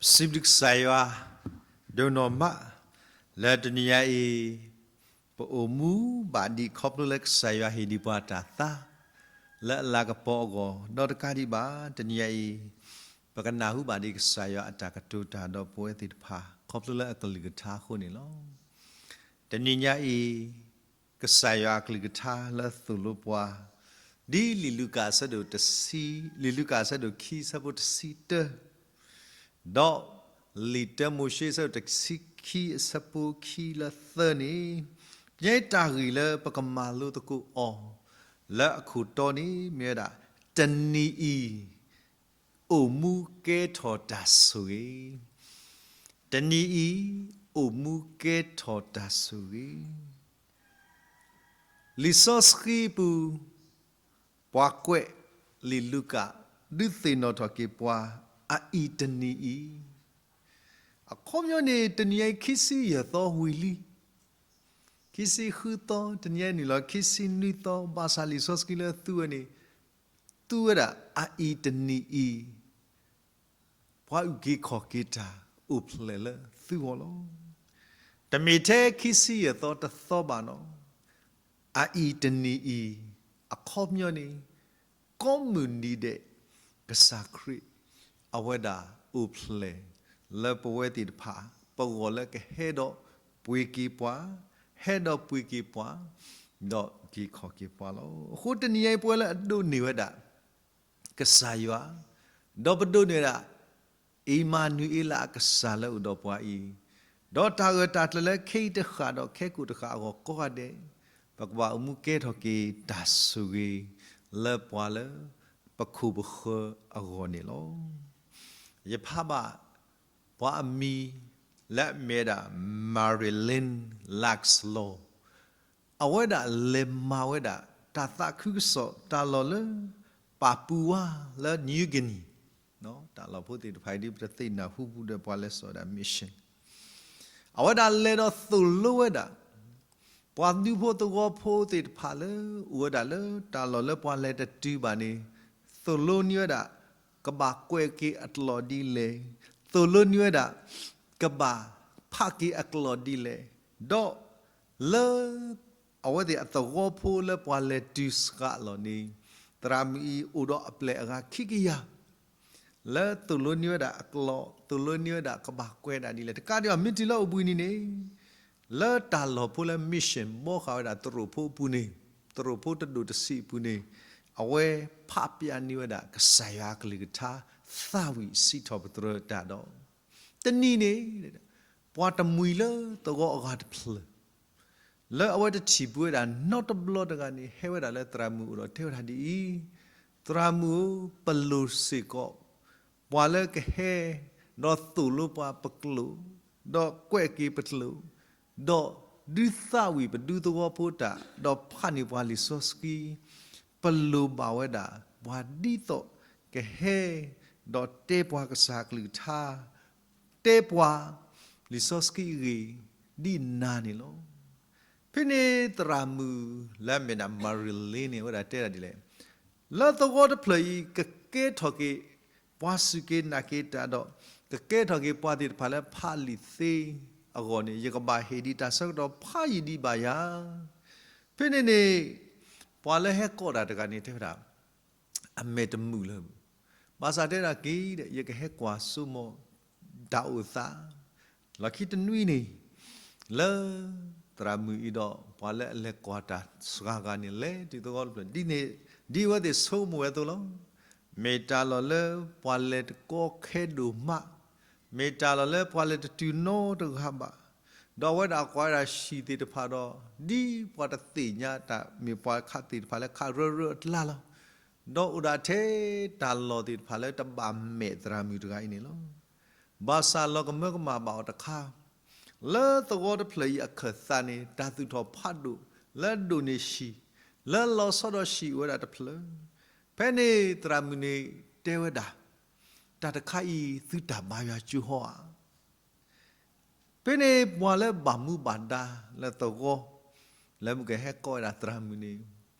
ပစံးဘျုးကစၢ်ယွၤ ဒိၣ်နီၢ်မး လၢတနံၤညါအံၤ ပအိၣ်မူဘၣ်ဒံးခီဖျိလၢကစၢ်ယွၤဟ့ၣ်ဒံးပှၤတၢ်သါ လၢအလၤကပီၤအဂီၢ် ဒီးတကးဒံးဘၣ် တနံၤညါအံၤ ပကနၢ်ဟူဘၣ်ဒံးကစၢ်ယွၤအတၢ်ကတိၤတၢ်ဒီးပဝဲသ့ၣ်တဖၣ် ခီဖျိလၢအကလုၢ်ကထါအဃိန့ၣ်လီၤ. တနံၤညါအံၤ ကစၢ်ယွၤအကလုၢ်ကထါလၢသိၣ်လိပှၤ ဒ်လံာ်လူၤကၣ်အဆၢဒိၣ်တဆံ, လံာ်လူၤကၣ်အဆၢဒိၣ်ခံ အဆၢဖိတဆံတၢ ဒီးလံာ်တၢမိၤၡ့အဆၢဒိၣ်တဆံခံ အဆၢဖိခံလၢသၢန့ၣ်, ပတၢ်ဂ့ၢ်လၢပကမၤလိသကိးအီၤ လၢအခိၣ်တီန့ၣ် မ့ၢ်ဝဲဒၣ် တနံၤအံၤ အိၣ်မူကဲထီၣ်တၢ်ဆိၣ်ဂ့ၤ, တနံၤအံၤ အိၣ်မူကဲထီၣ်တၢ်ဆိၣ်ဂ့ၤ. လံာ်စီဆှံအပူၤ ပှၤကွဲးလံာ်လူၤကၣ် ဒုးသ့ၣ်နီၣ်ထီၣ်က့ၤပှၤ အအံၤတနံၤအံၤ, အခီပညီန့ၣ် တနံၤအံၤခံဆံယဲၢ်သီဝံၤလံ, ခံဆံဃုသီ, တနံၤအံၤနုာ်လီၤခံဆံနွံသီ, ဘၣ်ဆၣ်လံာ်စီဆှံလၢသူဝဲန့ၣ် သူဝဲဒၣ် အအံၤတနံၤအံၤ ပှၤအုၣ်က့ၤခီၣ်က့ၤတၢ်အိၣ်ဖျဲၣ်လၢသုဂီၢ်လီၤ. တမ့ၢ်ထဲခံဆံယဲၢ်သီတသီဘၣ်နီၤ, အအံၤတနံၤအံၤ အခီပညီန့ၣ် ကိးမုၢ်နံၤဒဲး ကစၢ်ခရံာ် အဝဲဒၣ်အိၣ်ဖျဲၣ်လၢပဝဲသ့ၣ်တဖၣ် ပဂီၢ်လၢကဟဲဒီးပှ့ၤက့ၤပှၤ, ဟဲဒီးပှ့ၤက့ၤပှၤ, ဒီးက့ၤခီၣ်က့ၤပှၤလီၤ. အဃိတနံၤအံၤ ပဝဲလၢအဒိးန့ၢ်ဝဲဒၣ် ကစၢ်ယွၤ, ဒီးပဒိးန့ၢ်ဝဲဒၣ် အ့မၤနူၤအ့လးအကစၢ်လၢအအိၣ်ဒီးပှၤအံၤ, ဒီးတၢ်ဂၢၢ်တၢ်ကျၢၤလၢခဲအံၤတဃၣ်ဒီးခဲကိာ်တဃၣ်အဂီၢ်ကိးဂၤဒဲး, ပကဘၣ်အိၣ်မူကဲထီၣ်က့ၤတၢ်ဆိၣ်ဂ့ၤ လၢပှၤလၢပခိၣ်ပဃၢၤအဂီၢ်န့ၣ်လီၤ. ယဖးဘၣ် ပှၤအမံၤလၢအမ့ၢ်ဝဲဒၣ် Marilyn Laxlow, အဝဲဒၣ်လဲၤမၤဝဲဒၣ် တၢ်သးခုကစီၣ် တၢ်လီၢ်လၢ ပၤပူၤဝါလၢ New Guinea, တၢ်လီၢ်ဖိသ့ၣ်တဖၣ်အံၤ ဒ်ပတသ့ၣ်နၢ်ဟူဘူးဒီးပှၤလဲၤစိာ်ဝဲဒၣ် mission, အဝဲဒၣ်လဲၤဒီးသိၣ်လိဝဲဒၣ် ပှၤဒူဖိသဝီဖိသ့ၣ်တဖၣ်လၢ အိၣ်ဝဲဒၣ်လၢတၢ်လီၢ်လၢပှၤလဲၤတတုၤဘၣ်န့ၣ်, သိၣ်လိန့ၢ်ဝဲဒၣ် ကဘၣ်ကွဲးက့ၤအကျိာ်ဒ်လဲၣ်, သိၣ်လိန့ၢ်ဝဲဒၣ် ကဘၣ်ဖးက့ၤအကျိာ်ဒ်လဲၣ်, ဒီးလၢ အဝဲသ့ၣ်အသဝီဖိလၢပှၤလဲၤတုၤစှၤအလီၢ်န့ၣ်, သရၣ်မုၣ်အံၤအိၣ်ဒီးအပျဲၢ်အဂၤခံကယၤ လၢသိၣ်လိန့ၢ်ဝဲဒၣ်အကျိာ်, သိၣ်လိန့ၢ်ဝဲဒၣ်ကဘၣ်ကွဲးဒၣ်ဒ်လဲၣ်. တကးဒံးဘၣ် မ့ၢ်တုၤလၢအိၣ်ဘှံးနံၤန့ၣ်, လၢတၢ်လီၢ်ဖိလၢ mission ဘှီဃာ်ဝဲဒၣ်သရိာ်ဖိအပူၤန့ၣ်, သရိာ်ဖိတဒိၣ်တဆံးအပူၤန့ၣ်, အဝဲဖးပျၢ်န့ၢ်ဝဲဒၣ် ကစၢ်ယွၤအကလုၢ်ကထါ သးဝံၣ်စံးထီၣ်ပတြၢၤတၢ်ဒီး, တနံၤန့ၣ် ပှၤတမှံၤလၢသဝီအဂၤတဖျၢၣ် လၢအဝဲတထံၣ်ဘူးဝဲဒၣ်နီတဘျီတဂၤန့ၣ် ဟဲဝဲဒၣ်လၢသရၣ်မုၣ်အအိၣ်ဒီးတဲဝဲဒၣ်ဒ်အံၤ, သရၣ်မုၣ်ဧၢ, ပလိၣ်စ့ၢ်ကီး ပှၤလၢကဟဲ ဒီးသိၣ်လိပှၤပကျိာ်, ဒီးကွဲးက့ၤပကျိာ်, ဒီးဒုးသးဝံၣ်ပဒူသဝီဖိတၢ်, ဒီးဖးန့ၢ်ပှၤလံာ်စီဆှံ, ပလိၣ်ဘၣ်ဝဲဒၣ် ပှၤဒ်သိးကဟဲ ဒီးတဲပှၤကစၢ်ကလုၢ်ကထါ တဲပှၤလံာ်စီဆှံအဂ့ၢ် ဒ်နၤန့ၣ်လီၤ. ဖဲန့ၣ်သရၣ်မုၣ်လၢအမ့ၢ်ဒၣ် Marilyn န့ၣ် အဝဲဒၣ်တဲဒၣ်ဒ်လဲၣ်, လၢသဝီတဖျၢၣ်အံၤ ကကဲထီၣ်က့ၤ ပှၤစူၢ်က့ၤနာ်က့ၤတၢ်ဒီး ကကဲထီၣ်က့ၤပှၤသ့ၣ်တဖၣ်လၢဖးလံာ်သ့အဂီၢ်န့ၣ် ယကဘၣ်ဟ့ၣ်ဒံးတၢ်ဆၢကတီၢ်ဖးယံာ်ဒံးဘၣ်ယၤ. ဖဲန့ၣ်န့ၣ် ပှၤလၢဟဲကိးတၢ်တဂၤန့ၣ် တဲဝဲဒၣ် အမဲာ်တမုာ်လၢၤ, ဘၣ်ဆၣ်တဲဒၣ်က့ၤဒီး ယကဟဲကွၢ်ဆိကမိၣ် တၢ်အိၣ်သး, လီၢ်ခံတနွံန့ၣ် လၢသရၣ်မုၣ်အံၤဒီး ပှၤလၢအလဲၤကွၢ်တၢ်စှၤဂၤန့ၣ် လဲၤတုၤသဝီတဖျၢၣ်, ဒ်န့ၣ် ဒ်အဝဲသ့ၣ်ဆိကမိၣ်ဝဲအသိးလီၤ. မ့ၢ်တၢ်လီၢ်လၢပှၤလဲၤတကီခဲဒိၣ်မး, မ့ၢ်တၢ်လီၢ်လၢပှၤလဲၤတတုၤနီတဂၤဘၣ်, ဒီးအဝဲဒၣ်ကွၢ်ဝဲဒၣ်ဟံၣ်သ့ၣ်တဖၣ်ဒီး ဒ်ပှၤတသ့ၣ်ညါတၢ် မ့ၢ်ပှၤခးသ့ၣ်တဖၣ်လၢခးရၢရၢအကျါလီၤ. ဒီးအိၣ်ဒၣ်ထဲတၢ်လီၢ်သ့ၣ်တဖၣ်လၢတဘၣ်မဲာ်သရၣ်မုၣ်တဂၤအံၤန့ၣ်လီၤ. ဘၣ်ဆၣ်လီၤကမၢကမၣ်ဘၣ်အီၤတခါ, လၢသဝီတဖျၢၣ်အံၤအခၢၣ်သးန့ၣ် တၢ်သူၣ်ထီၣ်ဖးဒိၣ် လၢအဒိၣ်န့ၢ်ဟံၣ်, လၢလီၤဆီဒီးဟံၣ်အိၣ်ဝဲဒၣ်တဖျၢၣ်, ဖဲန့ၣ်သရၣ်မုၣ်န့ၣ်တဲဝဲဒၣ်, တၢ်တခါအံၤသုတၢ်ဘါယွၤကၠိဟီဧါ. ဖဲန့ၣ်ပှၤလၢဘၣ်မူဘၣ်ဒါလၢသဝီ လၢမုၢ်ကဟဲကိးဝဲဒၣ်သရၣ်မုၣ်န့ၣ်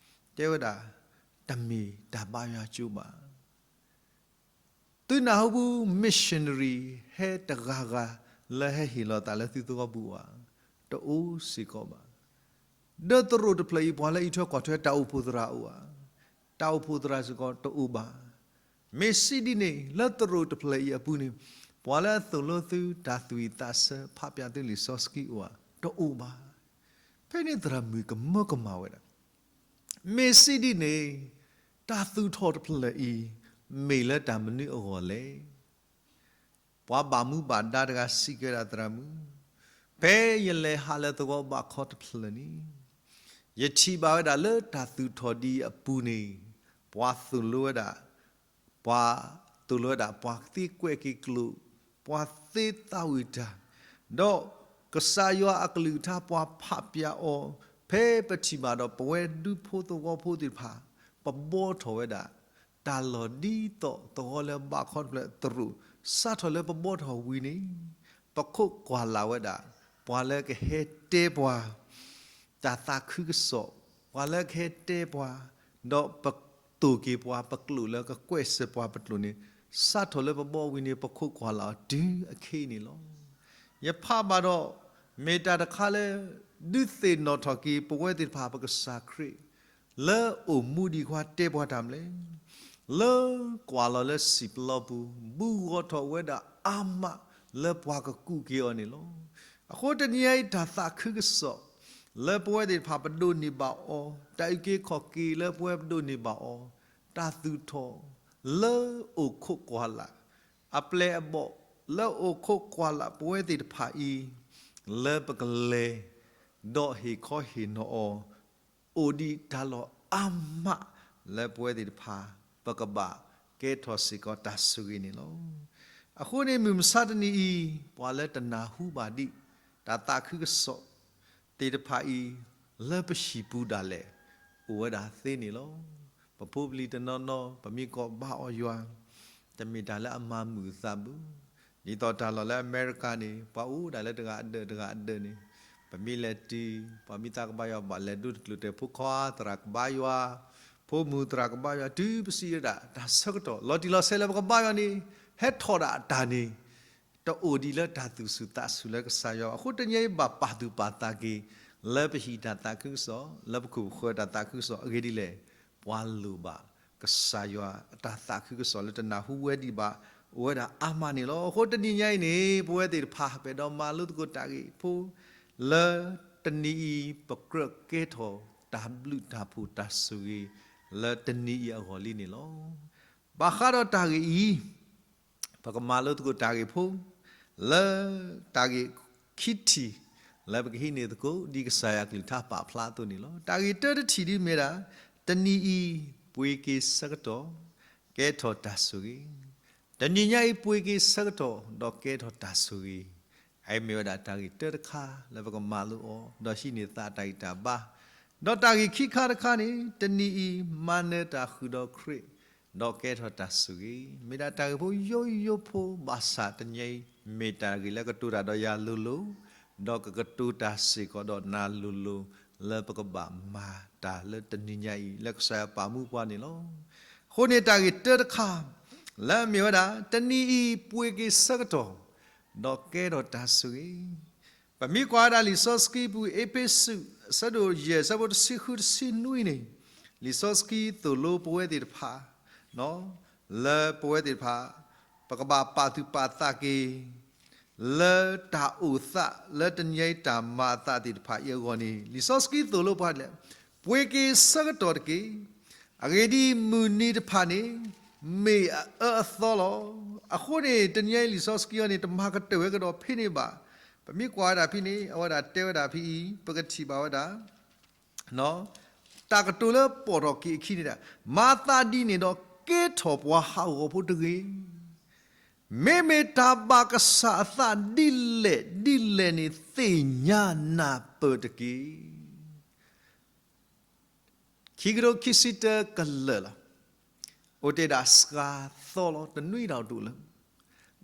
တဲဝဲဒၣ်, တမ့ၢ်တၢ်ဘါယွၤကၠိဘၣ်. သုနၢ်ဟူပူၤ missionary ဟဲတဂၤဂၤလၢဟဲဟ့ၣ်လီၤသးလၢသုသဝီပူၤဧါ, တအိၣ်စ့ၢ်ကီးဘၣ်. ဒီးသရိာ်တဖျၢၣ်အံၤ ပှၤလၢအံးထွဲကွၢ်ထွဲတၢ်အိၣ်ဖှိၣ်သရၣ်အိၣ်ဧါ, တၢ်အိၣ်ဖှိၣ်သရၣ်စ့ၢ်ကီးတအိၣ်ဘၣ်. မ့ၢ်စံးဒ်န့ၣ် လၢသရိာ်တဖျၢၣ်အံၤအပူၤန့ၣ် ပှၤလၢအသိၣ်လိသုတၢ်သူၣ်ဝံၣ်သးဆၢ ဖးပၠးသုလံာ်စီဆှံအိၣ်ဧါ, တအိၣ်ဘၣ်. ဖဲန့ၣ်သရၣ်မုၣ်ကမၢကမၣ်ဝဲဒၣ် မ့ၢ်စံးဒ်န့ၣ် တၢ်သူၣ်ထီၣ်တဖျၢၣ်အံၤ မ့ၢ်လၢတၢ်မနုၤအဂီၢ်လဲၣ်. ပှၤဘၣ်မူဘၣ်ဒါတဂၤစံးကဲဒၣ်သရၣ်မုၣ်, ဖဲယလဲၤဟးလၢသဝီဘးခီတဖျၢၣ်န့ၣ် ယထံၣ်ဘၣ်ဝဲဒၣ်လၢတၢ်သူၣ်ထီၣ်ဒ်အံၤအပူၤန့ၣ် ပှၤသိၣ်လိဝဲဒၣ် ပှၤသိၣ်လိဝဲဒၣ် ပှၤသ့ကွဲးက့ၤကျိာ်, ပှၤသ့သးဝံၣ်တၢ်, ဒီးကစၢ်ယွၤအကလုၢ်ကထါပှၤဖးပၠးအီၤ, ဖဲပထံၣ်ဘၣ်ဒီးပဝဲဒူဖိသဝီဖိသ့ၣ်တဖၣ် ပဘှီထီၣ်ဝဲဒၣ် တၢ်လီၢ်ဒ်သိးသဝီလၢဘးခီတဖျၢၣ်သရိာ် စးထီၣ်လၢပဘှီထီၣ်ဝံၤန့ၣ် ပခိးကွၢ်လၢ်ဝဲဒၣ် ပှၤလၢကဟဲတဲပှၤ တၢ်သးခုကစီၣ်, ပှၤလၢကဟဲတဲပှၤ, ဒီးပသိၣ်က့ၤပှၤပကျိာ်လၢကကွဲးစၢၤပှၤပကျိာ်န့ၣ် စးထီၣ်လၢပဘှီဝံၤန့ၣ် ပခိးကွၢ်လၢ်အီၤတုၤအခဲအံၤန့ၣ်လီၤ. ယဖးဘၣ်ဒီး မ့ၢ်တၢ်တခါလၢ ဒုးသ့ၣ်နီၣ်ထီၣ်က့ၤပဝဲသ့ၣ်တဖၣ်ပကစၢ်ခရံာ် လၢအိၣ်မူဒံးခွါတဲပှၤတၢ်မနုၤလဲၣ်, လၢကွၢ်လီၤလၢစံာ်ပျီပူၤ ဘူးဂီၤထီၣ်ဝဲဒၣ်အါမးလၢပှၤကကူးက့ၤအီၤန့ၣ်လီၤ. အဃိတနံၤအံၤတၢ်သးခုကစီၣ် လၢပဝဲသ့ၣ်တဖၣ်ပဒိးန့ၢ်ဘၣ်အီၤ, တၢ်အုၣ်က့ၤခီၣ်က့ၤလၢပဝဲပဒိးန့ၢ်ဘၣ်အီၤ, တၢ်သူၣ်ထီၣ် လၢအိၣ်ခိးကွၢ်လၢ် အပျဲၢ်အဘီၣ် လၢအိၣ်ခိးကွၢ်လၢ်ပဝဲသ့ၣ်တဖၣ်အံၤ လၢပကလဲၤ ဒီးဟ့ၣ်ခီဟ့ၣ်နီၤအီၤ အိၣ်ဒံးတၢ်လီၢ်အါမးလၢပဝဲသ့ၣ်တဖၣ် ပကဘၣ်ကဲထီၣ်စ့ၢ်ကီးတၢ်ဆိၣ်ဂ့ၤန့ၣ်လီၤ. အဃိန့ၣ်မုၢ်မဆါတနံၤအံၤ ပှၤလၢတနၢ်ဟူဘၣ်ဒံး တၢ်သးခုကစီၣ်သ့ၣ်တဖၣ်အံၤ လၢပဟံၣ်ပူၤဒၣ်လဲာ် အိၣ်ဝဲဒၣ်သ့န့ၣ်လီၤ. ပဖိပလံၤတနီၤနီၤ ပမ့ၢ်ကိးဘါအီၤယွၤ တမ့ၢ်တၢ်လၢအမၤမုာ်အသးဘၣ်. ဒ်သိးတၢ်လီၢ်လၢအမဲရကၤန့ၣ် ပှၤအိၣ်ဒၣ်လၢတဂၤအဒၢးတဂၤအဒၢးန့ၣ် ပမ့ၢ်လဲၤတုၤ ပှၤမ့ၢ်သးကဘါယွၤဘၣ်လဲၤဒိတကျိၤတဲာ်ဖိခွါသရၣ်ကဘါယွၤ, ဖိမုၣ်သရၣ်ကဘါယွၤ တုၤပစံးဝဲဒၣ် တၢ်ဆၢကတီၢ် လီၤတံၢ်လီၤဆဲးလၢပကဘါယွၤန့ၣ် ဟဲထီၣ်ဒၣ်အတၢ်န့ၣ် တအိၣ်ဒံးလၢတၢ်သူၣ်ဆူၣ်သးဆူၣ်လၢကစၢ်ယွၤဘၣ်. အဃိတနံၤအံၤဘၣ်ပာ်သူၣ်ပာ်သးက့ၤ လၢပဟံၣ်တၢ်သးခုကစီၣ်, လၢပခိၣ်ပဃၢၤတၢ်သးခုကစီၣ်အဂ့ၢ်ဒ်လဲၣ်, ပှၤလိၣ်ဘၣ်ကစၢ်ယွၤအတၢ်သးခုကစီၣ်လၢတနၢ်ဟူဝဲဒံးဘၣ် အိၣ်ဝဲဒၣ်အါမးန့ၣ်လီၤ. အဃိတနံၤညါအံၤန့ၣ် ပဝဲသ့ၣ်တဖၣ် ပအဲၣ်ဒိးမၤလိသကိးတၢ်ဂ့ၢ်ဖိ လၢတနံၤအံၤ ပကြၢးကဲထီၣ်တၢ်ဘျုးတၢ်ဖှိၣ်တၢ်ဆိၣ်ဂ့ၤ လၢတနံၤအံၤအဂီၢ်လံန့ၣ်လီၤ. ဘၣ်ဃးဒီးတၢ်ဂ့ၢ်အံၤ ပကမၤလိသကိးတၢ်ဂ့ၢ်ဖိ လၢတၢ်ဂ့ၢ်ခံထံၣ် လၢပကဟံးန့ၢ်သကိး ဒ်ကစၢ်ယွၤကလုၢ်ကထါပာ်ဖျါအသိးန့ၣ်လီၤ. တၢ်ဂ့ၢ်တၢတထံၣ်ဒ်မ့ၢ်ဒၣ် တနံၤအံၤ ပှ့ၤက့ၤဆၢကတီၢ် ကဲထီၣ်တၢ်ဆိၣ်ဂ့ၤ, တနံၤညါအံၤ ပှ့ၤက့ၤဆၢကတီၢ် ဒီးကဲထီၣ်တၢ်ဆိၣ်ဂ့ၤ, အအံၤမ့ၢ်ဝဲဒၣ်တၢ်ဂ့ၢ်တၢတခါ လၢပကမၤလိအီၤ ဒီးဟံးန့ၢ်သးတၢ်ဂံၢ်တၢ်ဘါ, ဒီးတၢ်ဂ့ၢ်ခံခါတခါန့ၣ် တနံၤအံၤ မၤနၢၤတၢ်ဃုာ်ဒီးခရံာ် ဒီးကဲထီၣ်တၢ်ဆိၣ်ဂ့ၤ, မ့ၢ်ဒၣ်တၢ်ဂ့ၢ်ဖိယိယိဖိ ဘၣ်ဆၣ်တနံၤအံၤ မ့ၢ်တၢ်ဂ့ၢ်လၢကတိၤတၢ်ဒီးယၤလိၤလိၤ, ဒီးကကတိၤတၢ်စ့ၢ်ကီးဒီးနၤလိၤလိၤ လၢပကဘၣ်မၤတၢ်လၢတနံၤညါအံၤ လၢကစၢ်ယွၤပာ်မူပှၤန့ၣ်လီၤ. အဃိန့ၣ်တၢ်ဂ့ၢ်တၢတခါ လၢအမ့ၢ်ဝဲဒၣ် တနံၤအံၤပှ့ၤက့ၤဆၢကတီၢ် ဒီးကဲထီၣ်တၢ်ဆိၣ်ဂ့ၤ ပမ့ၢ်ကွၢ်ဝဲဒၣ်လံာ်စီဆှံပူၤ အ့းဖ့းစူး အဆၢဒိၣ်ယဲၢ် အဆၢဖိတဆံဃုတဆံနွံန့ၣ် လံာ်စီဆှံသိၣ်လိပဝဲသ့ၣ်တဖၣ် လၢပဝဲသ့ၣ်တဖၣ် ပကဘၣ်ပာ်သူၣ်ပာ်သးက့ၤ လၢတၢ်အိၣ်သး လၢတနံၤအံၤတၢ်မၤအသးသ့ၣ်တဖၣ်အံၤအဂီၢ်န့ၣ် လံာ်စီဆှံသိၣ်လိပှၤဒ်လဲၣ်, ပှ့ၤက့ၤဆၢကတီၢ်တက့ၢ်. အဂ့ၢ်ဒ်အံၤ, မုၢ်နံၤတဖၣ်န့ၣ် မ့ၢ်အအၢအသီလီၤ. အဃိန့ၣ် တနံၤအံၤလံာ်စီဆှံအံၤန့ၣ် တမၤကတၢၢ်ဝဲကဒီးဖဲန့ၣ်ဘၣ်. ပမ့ၢ်ကွၢ်ဝဲဒၣ်ဖဲန့ၣ် အဝဲဒၣ်တဲဝဲဒၣ်ဖဲအံၤ ပကထံၣ်ဘၣ်ဝဲဒၣ် တၢ်ကတိၤလၢပိာ်ထီၣ်က့ၤအခံန့ၣ်ဒၣ်, မၤသးဒ်န့ၣ်ဒီး ကဲထီၣ်ပှၤဟးဂီၤဖိတဂ့ၤ. မ့မ့ၢ်တၢ်ဘၣ်ကစၢ်အသးဒ်လဲၣ်ဒ်လဲၣ်န့ၣ် သ့ၣ်ညါနၢ်ပၢၢ်တက့ၢ်. ခံကထိခံဆံတၢကလၢာ်လီၤ. အိၣ်တ့ၢ်ဒၣ်စှၤသီလီၤ တနွံတၢ်အိၣ်တအိၣ်လၢၤ.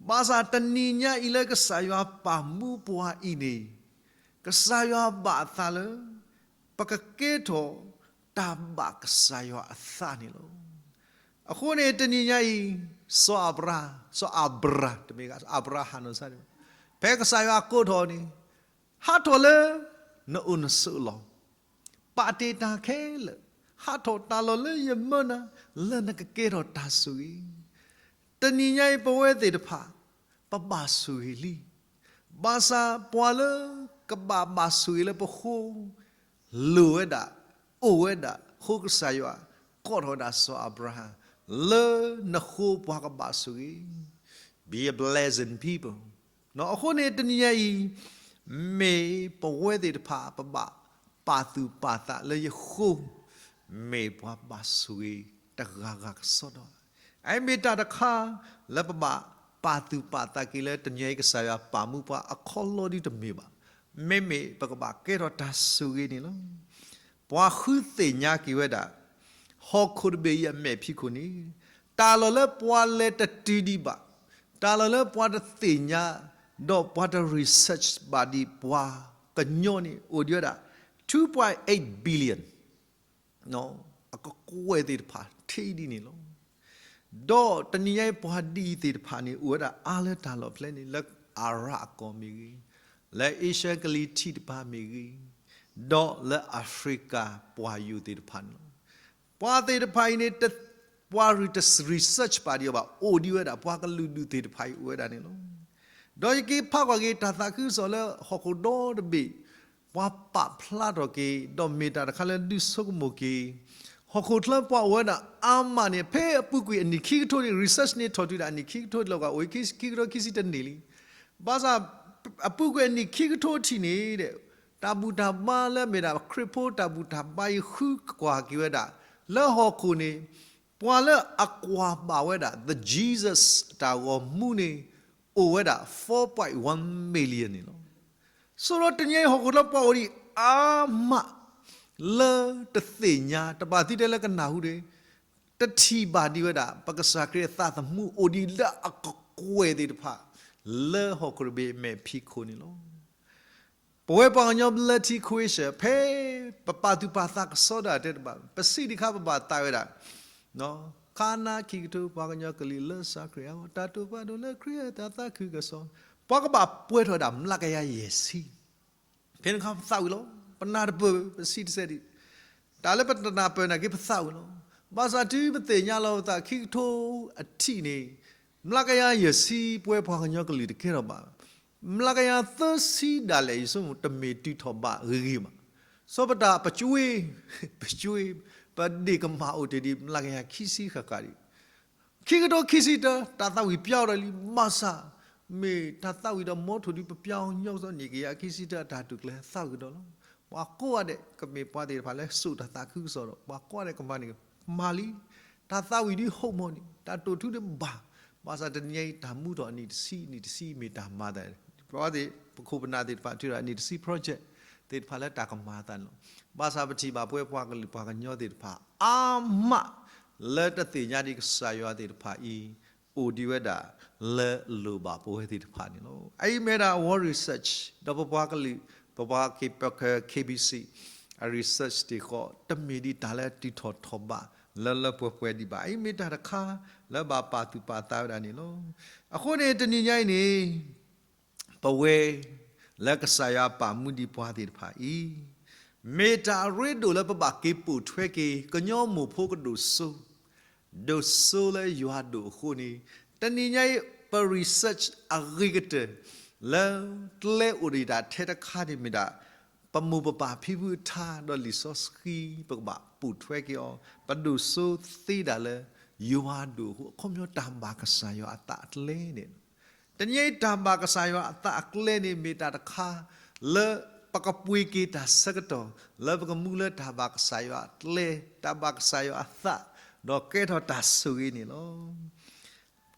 ဘၣ်ဆၣ်တနံၤညါအံၤလၢကစၢ်ယွၤပာ်မူပှၤအံၤန့ၣ် ကစၢ်ယွၤဘၣ်အသးလၢ ပကကဲထီၣ်တၢ်ဘၣ်ကစၢ်ယွၤအသးန့ၣ်လီၤ. အဃိန့ၣ် တနံၤညါအံၤ စီၤအၤဘြၤ, စီၤအၤဘြၤ, တမ့ၢ်အၤဘြၤဟၣ်နီၢ်စၢ်န့ၣ်, ဖဲကစၢ်ယွၤကိးထီၣ်န့ၣ်, ဟးထီၣ်လၢနအိၣ်နဆိးလီၤ. ပာ်တ့ၢ်တၢ်ခဲလၢာ်, ဟးထီၣ်တၢ်လီၢ်လၢယမၢနၤ, လၢနကကဲထီၣ်တၢ်ဆိၣ်ဂ့ၤ. တနံၤညါအံၤပဝဲသ့ၣ်တဖၣ်, ပဘၣ်ဆိၣ်ဂ့ၤလံ. ဘၣ်ဆၣ်ပှၤလၢကဘၣ်ဘၣ်ဆိၣ်ဂ့ၤလၢပဃိ လိၣ်ဝဲဒၣ်, အိၣ်ဝဲဒၣ်, အဃိကစၢ်ယွၤကိးထီၣ်ဝဲဒၣ်စီၤအၤဘြၤဟၣ်, လၢနဃိပှၤကဘၣ်ဆိၣ်ဂ့ၤ, be a blessing people. အဃိန့ၣ်တနံၤညါအံၤ, မ့ၢ်ပဝဲသ့ၣ်တဖၣ် ပဘၣ်ပာ်သူၣ်ပာ်သးလၢယဃိ မ့ၢ်ပှၤဘၣ်ဆိၣ်ဂ့ၤတဂၤဂၤကစီဒီ, အအံၤမ့ၢ်တၢ်တခါ လၢပဘၣ်ပာ်သူၣ်ပာ်သးက့ၤလၢတနံၤအံၤကစၢ်ယွၤပာ်မူပှၤအခီၣ်လီၢ်ဒ်တမ့ၢ်ဘၣ်. မ့မ့ၢ်ပကဘၣ်ကဲထီၣ်တၢ်ဆိၣ်ဂ့ၤန့ၣ်လီၤ. ပှၤဃုသ့ၣ်ညါက့ၤဝဲဒၣ် ဟီၣ်ခိၣ်တဘ့ၣ်အံၤအမဲာ်ဖံးခိၣ်န့ၣ်, တၢ်လီၢ်လၢပှၤလဲၤတတုၤဒံးဘၣ်, တၢ်လီၢ်လၢပှၤတသ့ၣ်ညါ, ဒီးပှၤတ research ဘၣ်ဒံးပှၤကညီန့ၣ် အိၣ်ဒံးဝဲဒၣ် two point eight billion အကကွဲၢ်သ့ၣ်တဖၣ်ထဲဒ်န့ၣ်လီၤ. ဒီးတနံၤညါအံၤပှၤဒ်အံၤသ့ၣ်တဖၣ်န့ၣ် အိၣ်ဝဲဒၣ်အါလၢတၢ်လီၢ်ဖဲန့ၣ် လၢအၤရၣ်အကီၢ်မ့ၢ်ဂ့ၤ, လၢအ့ရှၢၣ်ကလံၤထံးတပၤမ့ၢ်ဂ့ၤ, ဒီးလၢအၤဖရံကၤပှၢ်ယိာ်သ့ၣ်တဖၣ်န့ၣ်လီၤ. ပှၤသ့ၣ်တဖၣ်အံၤန့ၣ် ပှၤ research ဘၣ်ဒံးအီၤဘၣ် အိၣ်ဒံးဝဲဒၣ် ပှၤကလုာ်ဒူၣ်သ့ၣ်တဖၣ်အံၤအိၣ်ဝဲဒၣ်န့ၣ်လီၤ. ဒီးယက့ၤဖးကွၢ်က့ၤတၢ်သးခုကစီၣ်လၢဟီၣ်ခိၣ်ဒီတဘ့ၣ် ပှၤပာ်ဖျါထီၣ်က့ၤ ဒီးမ့ၢ်တၢ်တခါလၢဒုးဆိကမိၣ်က့ၤ, ဟီၣ်ခိၣ်ချၢပှၤအိၣ်ဝဲဒၣ်အါမးန့ၣ် ဖဲအပူၤကွံာ်အနံၣ်ခံကထိန့ၣ် research န့ၣ်ထီၣ်တုၤဒၣ်အနံၣ်ခံကထိလၢကအိၣ်ခံကထိတလီၢ်ကဝဲ ခံဆံတန့ၢ်လံ. ဘၣ်ဆၣ် အပူၤကွံာ်အနံၣ်ခံကထိထံၣ်န့ၣ်ဒီး တၢ်ဘူၣ်တၢ်ဘါလၢအမ့ၢ်ဒၣ်ခရံာ်ဖိတၢ်ဘူၣ်တၢ်ဘါအံၤဃုကွၢ်က့ၤဝဲဒၣ် လၢဟီၣ်ခိၣ်န့ၣ် ပှၤလၢအကွၢ်ဘၣ်ဝဲဒၣ် The Jesus တၢ်ဂီၤမူန့ၣ် အိၣ်ဝဲဒၣ် four point one million န့ၣ်လီၤ. ဆိဒီးတနံၤအံၤဟီၣ်ခိၣ်ချၢပှၤအိၣ်ဒံးအါမး လၢတသ့ၣ်ညါ တဘၣ်သံတဲလၢကနၢ်ဟူဒီး တထံၣ်ဘၣ်ဒံးဝဲဒၣ် ပကစၢ်ခရံာ်အသးသမူအိၣ်ဒံးလၢအကကွဲၢ်သ့ၣ်တဖၣ် လၢဟီၣ်ခိၣ်တဘ့ၣ်အမဲာ်ဖံးခိၣ်န့ၣ်လီၤ. ပဝဲပှၤကညီ blood equation ဖဲပပာ်သူၣ်ပာ်သးကစီဒီတၢ်တဲတဘၣ် ပစံးတခါပဘၣ်သးဝဲဒၣ် ခါနါခံကထိပှၤကညီကလုာ်လၢစၢ်ခရံာ်အဂီၢ် တၢ်တိာ်ပာ်ဒိၣ်လၢခရံာ်အတၢ်သးခုကစီၣ် ပှၤကဘၣ်ပှဲၤထီၣ်ဝဲဒၣ်မျးကယၤယဲၢ်ဆံ ဖဲန့ၣ်အခါပသးဝံၤလီၤ. ပနၢ်တပၢၢ် ပစံးတစဲးဒံး တၢ်လၢပတနၢ်ပၢၢ်နာ်က့ပသးဝံၤလီၤ. ဘၣ်ဆၣ်တုၤပသ့ၣ်ညါလီၤပသးခံကထိအထံးန့ၣ် မျးကယၤယဲၢ်ဆံပဝဲပှၤကညီကလုာ်တကဲထီၣ်ဘၣ်. မျးကယၤသၢဆံဒၣ်လဲာ် ယဆိကမိၣ်တမ့ၢ်တုၤထီၣ်ဘးဂ့ၤဂ့ၤဘၣ်. စီၤပတၢ်ပကွ့, ပကွ့, ပဒ့ၣ်ကမၣ်အိၣ်တ့ၢ်ဒံးမျးကယၤခံဆံဃၣ်ဃၣ်ဒံး ခံကထိခံဆံတၢ တၢ်သးဝံၣ်ပျါအီၤဒီးလံ ဘၣ်ဆၣ် မ့ၢ်တၢ်သးဝံၣ်ဒီးမီထိၣ်ဒုးပပျါအီၤညီကစီၣ်န့ၣ် ကယၤခံဆံတၢ တၢ်တူၢ်ကျဲၤသးဝံၣ်ကဒီးလီၤ. ပှၤကိးဂၤဒဲး ကမ့ၢ်ပှၤသ့ၣ်တဖၣ်လၢစိာ်တၢ်သးခုကစီၣ်ဒီး ပှၤကိးဂၤဒဲးကမၤန့ၣ် မၤလံ. တၢ်သးဝံၣ်ဒုးဟိၣ်မီၢ်န့ၣ် တၢ်တိာ်ထူဒုးဘၣ်. ဘၣ်ဆၣ်တနံၤအံၤတၢ်မူထီၣ်အနံၣ်တဆံ အနံၣ်တဆံမ့ၢ်တၢ်မၤသး ပှၤသ့ၣ် ပခိၣ်ပနၢ်သ့ၣ်တဖၣ် ထုးဒီးအနံၣ်တဆံ project သ့ၣ်တဖၣ်လၢတၢ်ကမၤအသးန့ၣ်လီၤ. ဘၣ်ဆၣ်ပထံၣ်ဘၣ်ပဝဲပှၤကလုာ်ပှၤကညီသ့ၣ်တဖၣ် အါမး လၢတသ့ၣ်ညါဒံးကစၢ်ယွၤသ့ၣ်တဖၣ်အံၤ အိၣ်ဒံးဝဲဒၣ် လၢအလိၣ်ဘၣ်ပဝဲသ့ၣ်တဖၣ်န့ၣ်လီၤ. အအံၤမ့ၢ်ဒၣ် World Research ဒီးပပှၤကလုာ် ပပှၤက့ၤပက K B C အ research တခီ တမ့ၢ်ဒံးတၢ်လၢတုၤထီၣ်ထီၣ်ဘး လၢလၢပှဲၤပှဲၤဒံးဘၣ်. အအံၤမ့ၢ်တၢ်တခါ လၢဘၣ်ပာ်သူၣ်ပာ်သးဝဲဒၣ်န့ၣ်လီၤ. အဃိန့ၣ် တနံၤညါအံၤန့ၣ် ပဝဲ လၢကစၢ်ယွၤပာ်မူဒံးပှၤသ့ၣ်တဖၣ်အံၤ မ့ၢ်တၢ်အရ့ဒိၣ်လၢပဘၣ်က့ၤပိာ်ထွဲက့ၤ ကညီမိၢ်ဖိကဒိၣ်စိ ဒိၣ်စိလၢယွၤဒိၣ်အဃိန့ၣ် တနံၤညါအံၤ ပ research အဂ့ၤကတၢၢ် လၢကျဲအိၣ်ဒံးတၢ်ထဲတခါန့ၣ်မ့ၢ်ဒၣ် ပမိၢ်ပပၢ်ဖံဖုအထါဒီးလံာ်စီဆှံ ပကဘၣ်ပိာ်ထွဲက့ၤအီၤ ပဒိၣ်စိသ့ဒၣ်လၢ ယွၤဒိၣ်အဃိ အခီပညီတၢ်ဘၣ်ကစၢ်ယွၤအသးအကျဲန့ၣ် တနံၤအံၤတၢ်ဘၣ်ကစၢ်ယွၤအသးအကျဲန့ၣ် မ့ၢ်တၢ်တခါ လၢပကပှ့ၤက့ၤတၢ်ဆၢကတီၢ် လၢပကမူလၢတၢ်ဘၣ်ကစၢ်ယွၤအကျဲ တၢ်ဘၣ်ကစၢ်ယွၤအသး ဒီးကဲထီၣ်တၢ်ဆိၣ်ဂ့ၤန့ၣ်လီၤ.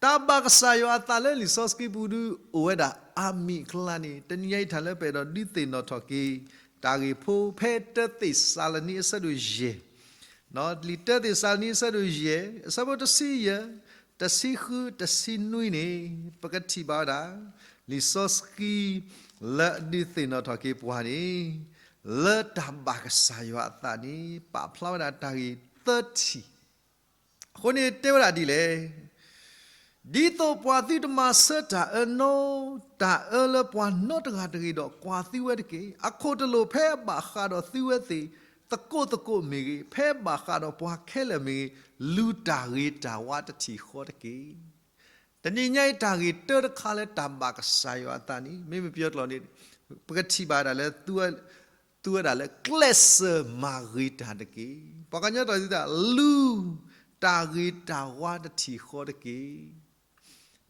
တၢ်ဘၣ်ကစၢ်ယွၤအသးလၢလံာ်စီဆှံပူၤဒုး အိၣ်ဝဲဒၣ်အါမံၤအကျါန့ၣ် တနံၤအံၤတၢ်လၢပအဲၣ်ဒိးဒုးသ့ၣ်နီၣ်ထီၣ်က့ၤ တၢ်ဂ့ၢ်ဖိဖဲ တၢ သ့းစၤလနံအဆၢဒိၣ်ယဲၢ် လံာ်တၢ သ့းစၤလနံအဆၢဒိၣ်ယဲၢ် အဆၢဖိတဆံယဲၢ် တဆံဃု တဆံနွံန့ၣ် ပကထံၣ်ဘၣ်ဝဲဒၣ် လံာ်စီဆှံ လၢအဒုးသ့ၣ်နီၣ်ထီၣ်က့ၤပှၤန့ၣ် လၢတၢ်ဘၣ်ကစၢ်ယွၤအသးန့ၣ် ပာ်ဖျါဝဲဒၣ်တၢ်ဂ့ၢ်သၢထံၣ် အဃိန့ၣ်တဲဝဲဒၣ်ဒ်လဲၣ် ဒ်သိးပှၤသုတမၤဆၢတၢ်အၢနီတၢ်အၢလၢပှၤနီတဂၤတဂ့ၤဒီး ကွၢ်သုဝဲတက့ၢ်. အခိၣ်တလိာ်ဖဲအဘၣ်ဃးဒီးသုဝဲသ့ၣ် သကိးသကိးမ့ၢ်ဂ့ၤ, ဖဲဘၣ်ဃးဒီးပှၤခဲလၢာ်မ့ၢ်ဂ့ၤ, လူၤတၢ်ဂ့ၤတၢ်ဝါတထံၣ်ဃီတက့ၢ်. တနံၤညါအံၤတၢ်ဂ့ၢ်တၢတခါလၢတၢ်ဘၣ်ကစၢ်ယွၤအသးန့ၣ် မ့မ့ၢ်ပယီၤကျိာ်န့ၣ် ပကထံၣ်ဘၣ်ဒၣ်လၢ သူဝဲဒၣ်လၢကျဲးစၢးမၤဂ့ၤတၢ်တက့ၢ်. ပှၤကညီတၢ်သံတၢ် လူၤတၢ်ဂ့ၤတၢ်ဝါတထံၣ်ဃီတက့ၢ်.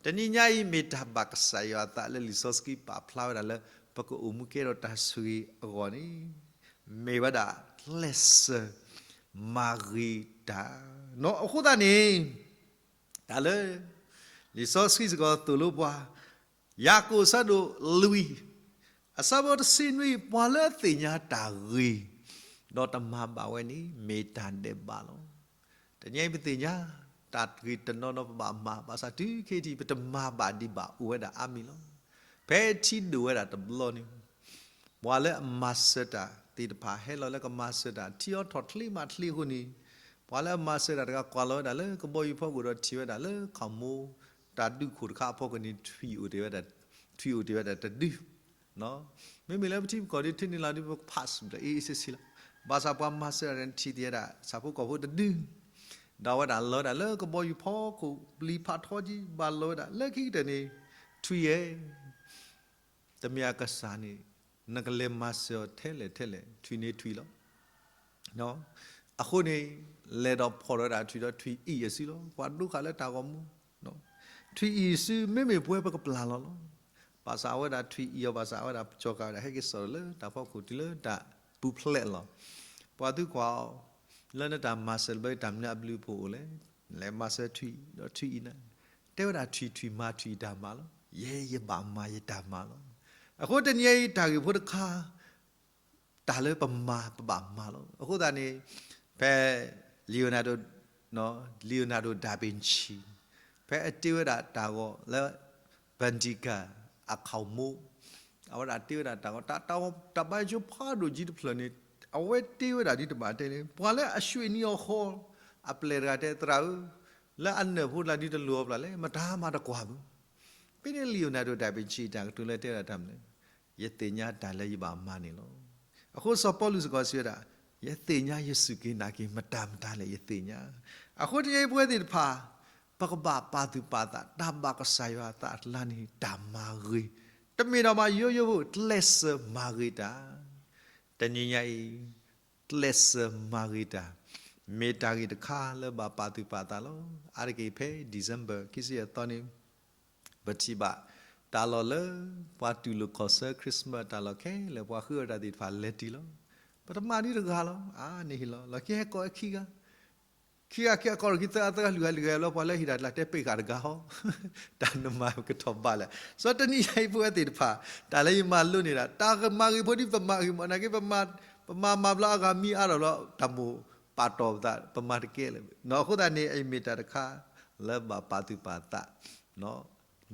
တနံၤညါအံၤမ့ၢ်တၢ်ဘၣ်ကစၢ်ယွၤအသးလၢလံာ်စီဆှံပာ်ဖျါဝဲဒၣ်လၢ ပကအိၣ်မူကဲထီၣ်တၢ်ဆိၣ်ဂ့ၤအဂီၢ်န့ၣ် မ့ၢ်ဝဲဒၣ်ကျဲးစၢးမၤဂ့ၤတၢ်. အဃိသတးန့ၣ် တၢ်လၢ လံာ်စီဆှံစ့ၢ်ကီးသိၣ်လိပှၤ ယၤကိာ်အဆၢဒိၣ်လွံၢ် အဆၢဖိတဆံနွံ ပှၤလၢအသ့ၣ်ညါတၢ်ဂ့ၤ ဒီးတမၤဘၣ်ဝဲန့ၣ် မ့ၢ်တၢ်ဒဲးဘးလီၤ. တနံၤအံၤပသ့ၣ်ညါ တၢ်ဂ့ၤတနီၤနီၤပဘၣ်မၤ ဘၣ်ဆၣ်တုၤခဲအံၤပတမၤဘၣ်ဒံးဘၣ်အိၣ်ဝဲဒၣ်အါမံၤလီၤ. ဖဲထံဒိၣ်ဝဲဒၣ်တဘျီန့ၣ် ပှၤလၢအမၤစၢၤတၢ်သ့ၣ်တဖၣ် ဟဲလီၤလၢကမၤစၢၤတၢ် ထံအီထီၣ်ချ့မးချ့အဃိန့ၣ် ပှၤလၢအမၤစၢၤတၢ်တဂၤကွၢ်လီၤဝဲဒၣ်လၢကဘီယူၤဖီခိၣ်ဒီးထံၣ်ဝဲဒၣ်လၢခီၣ်မိၢ် တၢ်ဒုးခိၣ်တခါအဖီခိၣ်န့ၣ် ထွံၣ်အိၣ်တ့ၢ်ဝဲဒၣ်, ထွံၣ်အိၣ်တ့ၢ်ဝဲဒၣ်တဒု မ့မ့ၢ်လၢပထံပကီၢ်ဒ်ထဲန့ၣ်လီၤဒ်ပကဖးစူၣ်ဒီး အ့ၣ်အ့ၣ်ဆ့ဆ့လီၤ. ဘၣ်ဆၣ်ပှၤမၤစၢၤတၢ်န့ၣ်ထံၣ်တ့ၢ်ဝဲဒၣ် ဆၣ်ဖိကီၢ်ဖိတဒု ဒီးဝဲဒၣ်လီၤဝဲဒၣ်လၢကဘီယူၤဖီခိၣ် ပျံၤဖးထီကံ ဘၣ်လီၤဝဲဒၣ်လၢခံကတၢၢ်န့ၣ် ထွံၣ်ဧၢ တမ့ၢ်အကစၢ်န့ၣ် နကလဲၤမၤစၢၤအီၤထဲလဲၣ်ထဲလဲၣ် ထွံၣ်န့ၣ်ထွံၣ်လီၤ. အဃိန့ၣ် လဲၤဒီးဖီၣ်ထီၣ်ဝဲဒၣ်ထွံၣ်ဒီးထွံၣ်အံၣ်အစုလီၤ. ပှၤဒိဃာ်လၢတၢ်ဂီၤမူ ထွံၣ်အံၣ်စု မ့မ့ၢ်ပဝဲပကပျၢ်လီၤလီၤ. ဘၣ်ဆၣ်အဝဲဒၣ်ထွံၣ်အံၣ်အီၤ ဘၣ်ဆၣ်အဝဲဒၣ်ပကၠီၤကၤဝဲဒၣ် ဟဲက့ၤစိာ်ဒီးလၢတၢ်ဖီခိၣ်တုၤလၢတၢ်ပူၤဖျဲးလီၤ. ပှၤသုကွၢ်အီၤ လၢနတၢ်မၤစၢၤတဘျီအံၤ တၢ်မနုၤအဘျုးအဖှိၣ်အိၣ်လဲၣ်. လဲၤမၤစၢၤထွံၣ်ဒီးထွံၣ်အံၣ်နၤ တဲဝဲဒၣ်ထွံၣ်ထွံၣ်မၤထွံၣ်တၢ်မၤလီၤ. ယဲယဘၣ်မၤယတၢ်မၤလီၤ. အဃိတနံၤအံၤတၢ်ဂ့ၢ်ဖိတခါ တၢ်လၢပမၤပဘၣ်မၤလီၤ. အဃိသတးန့ၣ် ဖဲ Leonardo, Leonardo da Vinci ဖဲအတ့ဝဲဒၣ်တၢ်ဂီၤလၢ Vatican အခီၣ်မိၢ် အဝဲဒၣ်တ့ဝဲဒၣ်တၢ်ဂီၤ တၢ် တၢ်ဘါယွၤဖးဒိၣ်ကံတဖျၢၣ်န့ၣ် အဝဲတ့ဝဲဒၣ်ဒ်တဘၣ်တဲန့ၣ် ပှၤလၢအဆှံနံၤအီၤဃီ အပျဲၢ်တဂၤတဲသရၣ်ဧၢ လၢအနၢၣ်ဖိတဂၤဒ်တလိၤအီၤဘၣ်လဲၣ် မတၤမၤတကွၢ်ဘၣ်. ဖဲန့ၣ် Leonardo da Vinci တၢ်ကတိၤလၢတဲဝဲဒၣ်တၢ်မနုၤလဲၣ်, ယသ့ၣ်ညါတၢ်လၢယဘၣ်မၤန့ၣ်လီၤ. အဃိစီၤပီလူးစ့ၢ်ကီးစံးဝဲဒၣ်, ယသ့ၣ်ညါယစူၢ်က့ၤနာ်က့ၤ မတၤမတၤလဲၣ်ယသ့ၣ်ညါ. အဃိတနံၤအံၤပဝဲသ့ၣ်တဖၣ် ပကဘၣ်ပာ်သူၣ်ပာ်သး တၢ်ဘၣ်ကစၢ်ယွၤအသးအကျါန့ၣ် တၢ်မၤဂ့ၤ, တမ့ၢ်ဒီးမၤယိယိဖိ ကျဲးစၢးမၤဂ့ၤတၢ် တနံၤညါအံၤ ကျဲးစၢးမၤဂ့ၤတၢ် မ့ၢ်တၢ်ဂ့ၢ်တခါလၢဘၣ်ပာ်သူၣ်ပာ်သးလီၤ. အါတက့ၢ်ဖဲ December ခံဆံယဲၢ်သီန့ၣ် ပထံၣ်ဘၣ် တၢ်လီၢ်လၢ ပှၤတူၢ်လိာ်ခီၣ်ဆၢ Christmas တၢ်လီၢ်ခဲလၢာ် ပှၤဃုအီၣ်တၢ်သ့ၣ်တဖၣ်လဲၤတုၤလီၤ. ပတမၤဒ်တဂၤလီၤ. အါန့ၢ်ဟ့ၣ်လီၤ လီၢ်ခံဟဲကိးဝဲခံဂၤ ခံဂၤခံဂၤကိးထီၣ်ခံသၢဂၤသၢဂၤလွံၢ်ဂၤလွံၢ်ဂၤဘျီ ပှၤလၢဟ့ၣ်တၢ်ကျါတဲပ့ၢ်ဃာ်တဂၤဟီ တၢ်နမၤကထီၣ်ဘးလဲၣ်. စီၤတနံၤညါအံၤပဝဲသ့ၣ်တဖၣ် တၢ်လၢယမၤလိန့ၢ်ဒၣ် တၢ်မၤဂ့ၤဖိဒ်ပမၤဂ့ၤမး နာ်က့ ပမၤမၤဘျီအဂၤမံအါထီၣ်ဘျီ တၢ်မိၣ်ပာ်တီၢ်ပသး ပမၤတကဲလၢၤ. အဃိသတးန့ၣ် အံၤမ့ၢ်တၢ်တခါ လၢဘၣ်ပာ်သူၣ်ပာ်သး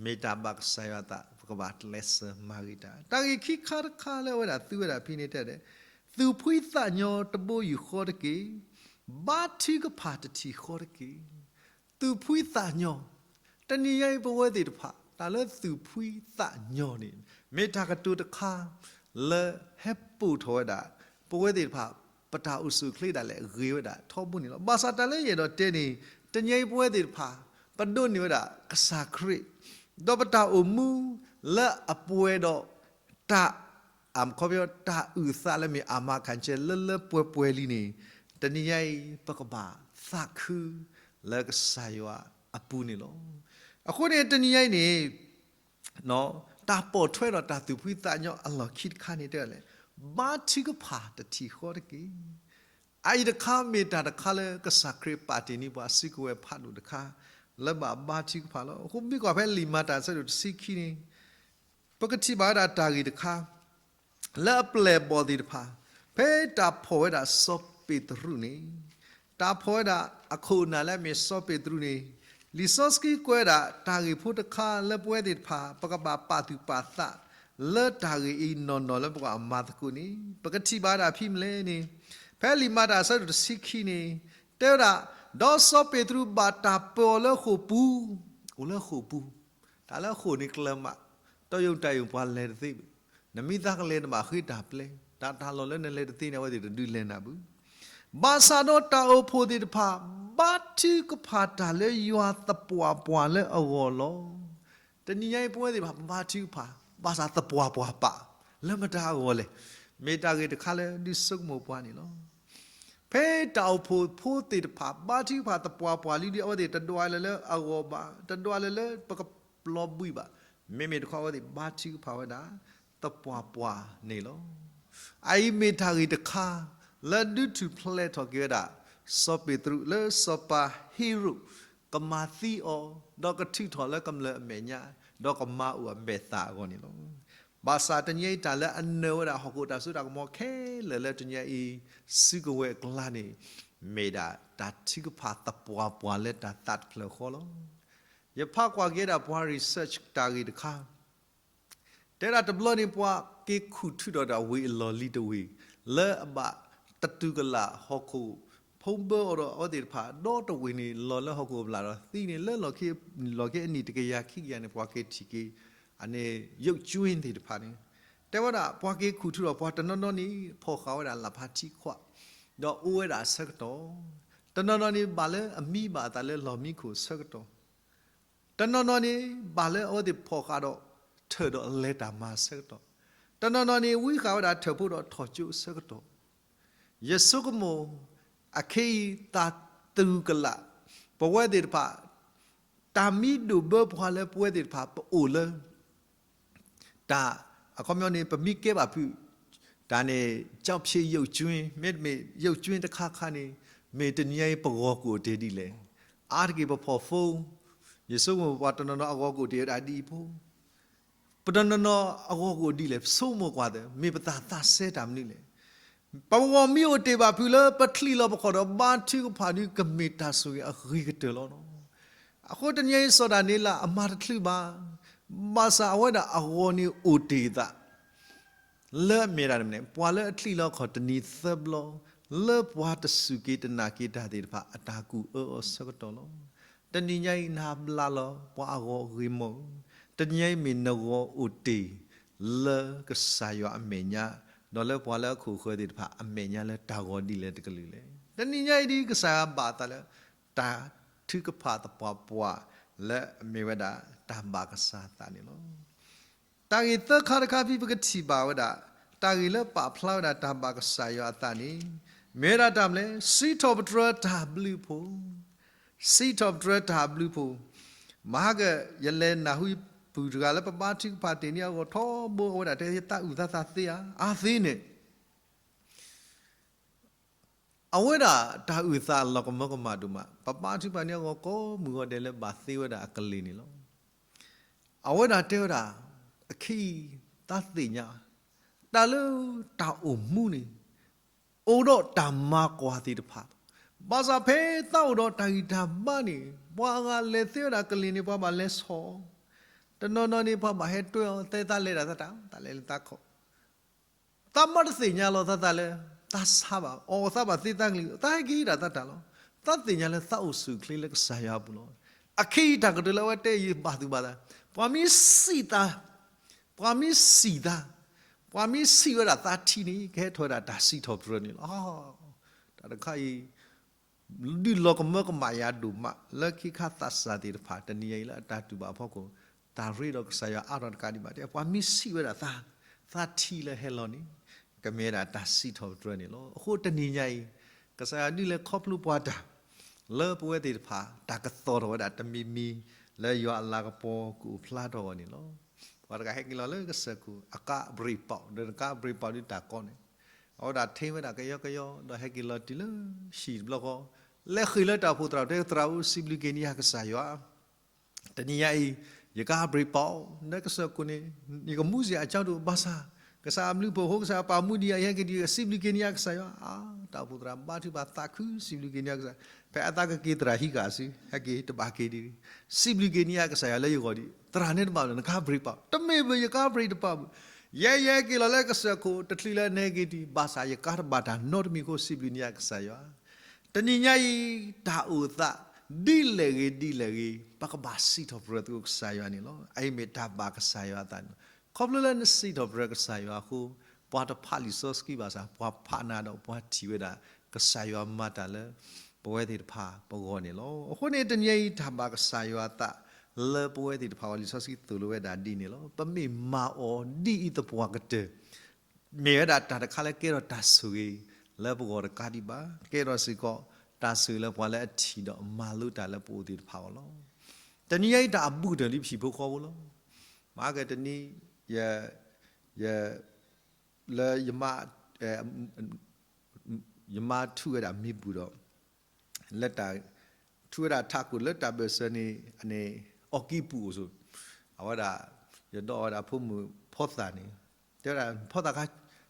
မ့ၢ်တၢ်ဘၣ်ကစၢ်ယွၤအသး ပကဘၣ်ကျဲးစၢးမၤဂ့ၤတၢ်. တၢ်ဂ့ၢ်ခံခါတခါလၢအဝဲဒၣ်သူဝဲဒၣ်ဖဲန့ၣ်တဲဒၣ်, သူၣ်ဖှံသးညီတဘိယူၢ်ဃီတက့ၢ်. ဘါထုကဖၣ်တထံၣ်ဃီတက့ၢ်. သူၣ်ဖှံသးညီ, တနံၤညါအံၤပဝဲသ့ၣ်တဖၣ် တၢ်လၢသူၣ်ဖှံသးညီန့ၣ် မ့ၢ်တၢ်ကတိၤတခါ လၢဟဲပိာ်ထီၣ်ဝဲဒၣ် ပဝဲသ့ၣ်တဖၣ် ပတၢ်အိၣ်ဆူၣ်အိၣ်ချ့ဒၣ်လဲာ်ဂ့ၤဝဲဒၣ်ထီဘိန့ၣ်လီၤ. ဘၣ်ဆၣ်တၢ်လၢယအဲၣ်ဒိးတဲန့ၣ် တနံၤအံၤပဝဲသ့ၣ်တဖၣ် ပဒိးန့ၢ်ဝဲဒၣ်ကစၢ်ခရံာ် ဒီးပတၢ်အိၣ်မူလၢအပှဲၤဒီး တၢ် အခီပညီ တၢ်အုၣ်သးလၢမ့ၢ်အမၤခၣ်ကဲလၢလၢပှဲၤပှဲၤလံန့ၣ် တနံၤညါအံၤ ပကဘၣ်သးခုလၢကစၢ်ယွၤအပူၤန့ၣ်လီၤ. အဃိန့ၣ် တနံၤညါအံၤန့ၣ် တၢ်ပိာ်ထွဲဒီးတၢ်သူၣ်ဖှံသးညီအလီၢ်ခံတခါန့ၣ်တဲလဲၣ်, ဘါထုကဖၣ်တထံၣ်ဃီတက့ၢ်. အအံၤတခါမ့ၢ်တၢ်တခါလၢကစၢ်ခရံာ်ပာ်တ့ၢ်န့ၢ်ပှၤစုကဝဲၤဖးဒိၣ်တခါ လၢဘၣ်ဘါထုကဖၣ်လီၤ. အဃိမ့ၢ်ကွၢ်ဖဲလံာ်မၤတၢ်အဆၢဒိၣ်တဆံခံန့ၣ် ပကထံၣ်ဘၣ်ဝဲဒၣ်တၢ်ဂ့ၢ်တခါ လၢအပျဲၢ်အဘီၣ်သ့ၣ်တဖၣ် ဖဲတၢ်ဖီၣ်ဝဲဒၣ်စီၤပ့းတရူးန့ၣ်, တၢ်ဖီၣ်ဝဲဒၣ်အခိၣ်အနၢ်လၢအမ့ၢ်စီၤပ့းတရူးန့ၣ်, လံာ်စီဆှံကွဲးဝဲဒၣ်တၢ်ဂ့ၢ်ဖိတခါလၢပဝဲသ့ၣ်တဖၣ် ပကဘၣ်ပာ်သူၣ်ပာ်သး လၢတၢ်ဂ့ၢ်အံၤနီၢ်နီၢ်လၢပကဘၣ်မၤသကိးန့ၣ် ပကထံၣ်ဘၣ်ဝဲဒၣ်ဖဲမနုၤလဲၣ်န့ၣ်, ဖဲလံာ်မၤတၢ်အဆၢဒိၣ်တဆံခံန့ၣ် တဲဝဲဒၣ်, ဒီးစီၤပ့းတရူးဘၣ်တၢ်ပၢၤအီၤလၢဃိာ်ပူၤ အိၣ်လၢဃိာ်ပူၤ, တၢ်လၢဃိာ်န့ၣ်ကျၢၤမး, တီၢ်ယိာ်တၢ်ယိာ်ပှၤလဲၤတသ့ဘၣ်, နမ့ၢ်သးကလဲၤနဘၣ်ဃ့တၢ်ပျဲ, တၢ်တၢ်လီၢ်လၢနလဲၤတသ့န့ၣ် အဝဲသ့ၣ်တဒုးလဲၤနၤဘၣ်. ဘၣ်ဆၣ်ဒီးတၢ်အိၣ်ဖှိၣ်သ့ၣ်တဖၣ် ဘါထုကဖၣ်တၢ်လၢယွၤသပှၢ်ပှၢ်လၢအဂီၢ်လီၤ. တနံၤညါအံၤပဝဲသ့ၣ်တဖၣ် ပဘါထုကဖၣ် ဘၣ်ဆၣ်သပှၢ်ပှၢ်ပာ် လၢမတၤအဂီၢ်လဲၣ်. မ့ၢ်တၢ်ဂ့ၢ်တခါလၢဒုးဆိကမိၣ်ပှၤန့ၣ်လီၤ. ဖဲတၢ်အိၣ်ဖှိၣ်ဖိသ့ၣ်တဖၣ် ဘါထုကဖၣ်သပှၢ်ပှၢ်လံဒီး အဝဲသ့ၣ်တဒွးလၢၤလၢအဂီၢ်ဘၣ်, တဒွးလၢၤလၢပကပျီဘှံးဘၣ်. မ့မ့ၢ်တခီအဝဲသ့ၣ်ဘါထုကဖၣ်ဝဲဒၣ် သပှၢ်ပှၢ်န့ၣ်လီၤ. အအံၤမ့ၢ်တၢ်ဂ့ၢ်တခါ လၢဒုးထူၣ်ဖျဲးထီၣ်က့ၤဝဲဒၣ် စီၤပ့းတရူးလၢစီၤပၤဟ့ရိာ် ကမၤသံအီၤ, ဒီးကထုးထီၣ်လၢကမျၢၢ်အမဲာ်ညါ, ဒီးကမၤအိၣ်အမဲာ်သၣ်အဂီၢ်န့ၣ်လီၤ. ဘၣ်ဆၣ်တနံၤအံၤတၢ်လၢအနၢၤဝဲဒၣ်ဟီၣ်ခိၣ်တၢ်စိတၢ်ကမီၤခဲလၢာ်လၢတနံၤအံၤ စုကဝဲၤအကျါန့ၣ် မ့ၢ်ဒၣ်တၢ်ထုကဖၣ်သပှၢ်ပှၢ်လၢတၢ်သးတဖျၢၣ်ဃီလီၤ. ယဖးကွၢ်က့ၤဒၣ်ပှၤ research တၢ်ဂ့ၢ်တခါ တဲဒၣ်တဘျီန့ၣ် ပှၤက့ၤခူၣ်ထုးထီၣ်ဒၣ်ဝ့ၢ်အလီၢ်လံၤတဝ့ၢ် လၢအဘၣ်တတူၢ်ကလာ်ဟီၣ်ခိၣ် ဖီဘၢအီၤဒီးအဝဲသ့ၣ်တဖၣ် ဒီတဝ့ၢ်န့ၣ် လီၤလၢဟီၣ်ခိၣ်အဘျၣ်ဒီးသံန့ၣ် လၢလီၢ်ခံအနံၣ်တကယၤခံကယၤန့ၣ် ပှၤက့ၤထံၣ်က့ၤ အန့ၣ် ရုပ်ကြွင်းသ့ၣ်တဖၣ်န့ၣ် တဲဝဲဒၣ် ပှၤက့ၤခူၣ်ထုးထီၣ်ပှၤတနီၤနီၤန့ၣ် ဖီၣ်ဃာ်ဝဲဒၣ်လၢ်ဖးထံခွး ဒီးအိၣ်ဝဲဒၣ်အဆၢကတီၢ်, တနီၤနီၤန့ၣ် ဘၣ်လၢအမံဘၣ်အသးလၢလီၢ်မံခိၣ်အဆၢကတီၢ် တနီၤနီၤန့ၣ် ဘၣ်လၢအဝဲသ့ၣ်ဖီၣ်ဃာ်ဒီးထၢၣ်ဒီးလဲၤတၢ်မၤအဆၢကတီၢ်, တနီၤနီၤန့ၣ် ဝံဃာ်ဝဲဒၣ်ထၢၣ်ဖိဒီးထီၣ်ကၠိအဆၢကတီၢ်, ယဆိကမိၣ် အခဲအံၤတၢ်တူၢ်ကလာ် ပဝဲသ့ၣ်တဖၣ် တၢ်မံဒိၣ်ဘၢပှၤလၢပဝဲသ့ၣ်တဖၣ်ပအိၣ်လၢ တၢ် အခီပညီန့ၣ် ပမ့ၢ်ကဲဘၣ်ဖုး တၢ်န့ၣ် ကျောက်ဖြစ်ရုပ်ကြွင်း မ့တမ့ၢ် ရုပ်ကြွင်း တခါခါန့ၣ် မ့ၢ်တနံၤအံၤပဂီၢ်ကအိၣ်တ့ၢ်ဒ်လဲၣ်. အါတက့ၢ်ပဖီၣ်ဖိ ယဆိကမိၣ်ပှၤတနီၤနီၤအဂီၢ်ကအိၣ်တ့ၢ်ဝဲဒၣ်ဒ်အံၤဖိ ပတနီၤနီၤအဂီၢ်ကအိၣ်ဒ်လဲၣ် ဆိကမိၣ်ကွၢ်သ့ မ့ၢ်ပသးသးစဲတၢ်မနုၤလဲၣ်. ပဂီၢ်မ့ၢ်အိၣ်တ့ၢ်ဘၣ်ဖုးလၢပချံးလီၤပခီၣ်ဒီးဘါထုကဖၣ်ဒုးကမ့ၢ်တၢ်ဆိၣ်ဂ့ၤအဂ့ၤကတၢၢ်လီၤ. အဃိတနံၤအံၤစီၤဒၤနံးယ့လးအမၤတချုးဘၣ်, ဘၣ်ဆၣ်အဝဲဒၣ်အဂီၢ်န့ၣ်အိၣ်တ့ၢ်အသး လၢအမ့ၢ်ဒၣ်န့ၣ် ပှၤလၢအချံးလီၤခီၣ်တနံၤသၢဘျီ လၢပှၤတစူၢ်က့ၤတနာ်က့ၤတၢ်သ့ၣ်တဖၣ် အတၢ်ကူၣ်အၢအီၤဆၢကတီၢ်လီၤ. တနံၤညါအံၤနဘျါလီၤ ပှၤအဂီၢ်ဂ့ၤမီၢ်ဧၢ, တနံၤညါအံၤမ့ၢ်နဂီၢ်အိၣ်တ့ၢ် လၢကစၢ်ယွၤအမဲာ်ညါ, ဒီးလၢပှၤလၢအခိၣ်ဃၢၤသ့ၣ်တဖၣ်အမဲာ်ညါလၢတၢ်ဂီၤဒ်လဲၣ်တကလုာ်လဲၣ်. တနံၤညါအံၤဒ်ကစၢ်ယွၤဘၣ်အသးလၢ တၢ်ထုကဖၣ်သပှၢ်ပှၢ် လၢအမ့ၢ်ဝဲဒၣ်တၢ်ဘၣ်ကစၢ်အသးန့ၣ်လီၤ. တၢ်ဂ့ၢ်သၢခါတခါဖဲ ပကထံၣ်ဘၣ်ဝဲဒၣ် တၢ်ဂ့ၢ်လၢပာ်ဖျါဝဲဒၣ်တၢ်ဘၣ်ကစၢ်ယွၤအသးန့ၣ် မ့ၢ်ဝဲဒၣ်တၢ်မနုၤလဲၣ်, စံးထီၣ်ပတြၢၤတၢ်ဘျုးအဖှိၣ်, စံးထီၣ်ပတြၢၤတၢ်ဘျုးအဖှိၣ်. မဟါက ယလဲၤနၢ်ဟူပုၢ်တဂၤလၢပဘါထုကဖၣ်တ့ၢ်န့ၢ်အဂီၢ်ထီဘိ အဝဲဒၣ်တဲ ယသးအုၣ်သးသးသ့ဧါ, အါသ့န့ၣ် အဝဲဒၣ်တၢ်အုၣ်သးလီၤကမၢကမၣ်ဒိၣ်မး, ပဘါထုကဖၣ်န့ၢ်အဂီၢ်ကိးမုၢ်ဂီၤဒဲးလၢဘၣ်သ့ဝဲဒၣ်အကလ့ၢ်န့ၣ်လီၤ. အဝဲဒၣ်တဲဝဲဒၣ် အခဲအံၤ သးသ့ၣ်ညါ တၢ်လၢတၢ်အိၣ်မူန့ၣ် အိၣ်ဒီးတၢ်မၤကွၢ်သ့ၣ်တဖၣ်, ဘၣ်ဆၣ်ဖဲသးအိၣ်ဒီးတၢ်ဂံၢ်တၢ်ဘါန့ၣ် ပှၤအဂၤလဲၤသ့ဝဲဒၣ်ကလ့ၢ်န့ၣ် ပှၤဘၣ်လဲၤဆီၣ်အီၤ, တနီၤနီၤန့ၣ် ပှၤဘၣ်ဟဲတွဲအီၤ သဲသးလဲၤဒၣ်သးတၢ် သးလဲၤလၢသးခီၣ် သးမ့ၢ်တသ့ၣ်ညါလီၤသးသးလၢ သးဆါဘၣ် အီၣ်သးဘၣ်သ့သးကလံၤ သးဟဲက့ၤဒၣ်သးတၢ်လီၤ. သးသ့ၣ်ညါလၢသးအိၣ်ဆူၣ်အိၣ်ချ့လၢကစၢ်ယွၤအပူၤလီၤ. အခဲအံၤတၢ်ကတိၤလၢအဝဲတဲယဘၣ်သူၣ်ဘၣ်သး, ပှၤမ့ၢ်စံးသး, ပှၤမ့ၢ်စံးသး, ပှၤမ့ၢ်စံးဝဲဒၣ်သးထံၣ်န့ၣ် ကဟဲထီၣ်ဝဲဒၣ်တၢ်စံးထီၣ်ပတြၢၤန့ၣ်လီၤ. တၢ်တခါအံၤ ဒုးလီၤကမၢကမၣ်ယၤဒိၣ်မး လၢခံခါသးစၢ်သ့ၣ်တဖၣ် တနံၤညါအံၤလၢအတၢ်တူၢ်ဘၣ်အဖီခိၣ် တၢ်ရ့ဒီးကစၢ်ယွၤအါထီၣ်တကးဒံးဘၣ် တဲ ပှၤမ့ၢ်စံးဝဲဒၣ်သး, သးထံၣ်လၢဟဲလီၤန့ၣ် ကမ့ၢ်ဝဲဒၣ်တၢ်စံးထီၣ်ပတြၢၤန့ၣ်လီၤ. အဃိတနံၤညါအံၤ ကစၢ်ယွၤဒုးလဲၤခီဖျိပှၤတၢ် လၢပဝဲသ့ၣ်တဖၣ် တၢ်ကသီၣ်ထီၣ်ဝဲဒၣ်တမံၤမံၤ လၢယွၤအလၤကပီၤကအိၣ်ဖျါထီၣ်အဂီၢ်န့ၣ်လီၤ. ပှၤတဂၤဟဲက့ၤလီၤလၢကစၢၢ်ခိၣ် အကါ brake ပီး ဒီးနကါ brake ပီး ဒုးတၢ်ကီန့ၣ် အဝဲဒၣ်ထ့ဝဲဒၣ်ကယီကယီ ဒီးဟဲက့ၤလီၤတုၤလၢဟံၣ်တဘျီဃီ လဲၤဃ့ၢ်လၢတၢ်အိၣ်ဖှိၣ်သရၣ် တဲသရၣ်ဧၢ စံးဘျုးက့ၤန့ၢ်ယၤကစၢ်ယွၤ တနံၤညါအံၤ ယကါ brake ပီး လၢကစၢၢ်ခိၣ်န့ၣ် ယကမူစ့ၢ်အကၠီဒိၣ်ဘၣ်ဆၣ် ကစၢ်အဘျုးအဖှိၣ်အဃိ ကစၢ်ယွၤပာ်မူဒံးယၤ ယဟဲက့ၤဒံး စံးဘျုးက့ၤန့ၢ်ယၤကစၢ်ယွၤ အါ တၢ်အိၣ်ဖှိၣ်သရၣ်ဘါထုကဖၣ်သးခု စံးဘျုးက့ၤန့ၢ်ယၤကစၢ် ဖဲအသးကက့ၤသရၣ်ဟံးဃာ်စု ဟဲက့ၤတဘၣ်က့ၤဒံး စံးဘျုးက့ၤန့ၢ်ယၤကစၢ်ယွၤလၢယဂီၢ်ဒံး သရၣ်န့ၣ်တဘၣ်လၢနကါ brake ပီး တမ့ၢ်ဘၣ် ယကါ brake တပီးဘၣ် ယဲယဟဲက့ၤလီၤလၢကစၢၢ်ခိၣ် တချုးလၢနဟဲက့ၤဒံး ဘၣ်ဆၣ်ယကါတဘၣ်တၢ်နီတမံၤအဃိ စံးဘျုးန့ၢ်ယၤကစၢ်ယွၤ တနံၤညါအံၤ တၢ်အိၣ်သး ဒ်လဲၣ်ဂ့ၤဒ်လဲၣ်ဂ့ၤ ပကဘၣ်စံးထီၣ်ပတြၢၤသကိးကစၢ်ယွၤန့ၣ်လီၤ. အအံၤမ့ၢ်တၢ်ဘၣ်ကစၢ်ယွၤအသးန့ၣ်လီၤ. ခီဖျိလၢနစံးထီၣ်ပတြၢၤကစၢ်ယွၤအဃိ, ပှၤတဖးလံာ်စီဆှံဘၣ်ဆၣ် ပှၤဖးနၤဒီးပှၤထံၣ်ဝဲဒၣ် ကစၢ်ယွၤမၤတၢ်လၢ ပဝဲသ့ၣ်တဖၣ်ပဂီၢ်န့ၣ်လီၤ. အဃိန့ၣ် တနံၤအံၤတၢ်ဘၣ်ကစၢ်ယွၤအသး လၢပဝဲသ့ၣ်တဖၣ်အဂီၢ် လံာ်စီဆှံသိၣ်လိဝဲဒၣ်ဒ်န့ၣ်လီၤ. ပမ့ၢ်မၤအီၤဒ်အံၤသပှၢ်ကတၢၢ် မ့ၢ်ဝဲဒၣ်တၢ်တခါလၢကဲထီၣ်တၢ်ဆိၣ်ဂ့ၤ လၢပဂီၢ်တကးဒံးဘၣ်, ကဲထီၣ်စ့ၢ်ကီး တၢ်ဆိၣ်ဂ့ၤလၢပှၤလၢအထံၣ်ဒီးမၤလိတၢ်လၢပအိၣ်သ့ၣ်တဖၣ်အဂီၢ်လီၤ. တနံၤအံၤတၢ်အဘူးကတၢၢ်လံဖံးဖိဃီဖိလီၤ. မၤကတနံၤ ယ ယ လၢယမါ ယမါထူၣ်ဝဲဒၣ်မ့ၢ်ပူၤဒီး လၢတၢ် ထူၣ်ဝဲဒၣ်ထးခိၣ်လၢတၢ်ဘၢၣ်စၢၤန့ၣ် န့ၣ် အီၣ်ကံပူၤအိၣ်ဆိး, အဝဲဒၣ် ယဒီးဝဲဒၣ်ဖိမုၣ်ဖီသၣ်န့ၣ် တဲဝဲဒၣ် ဖီသၣ်ခါ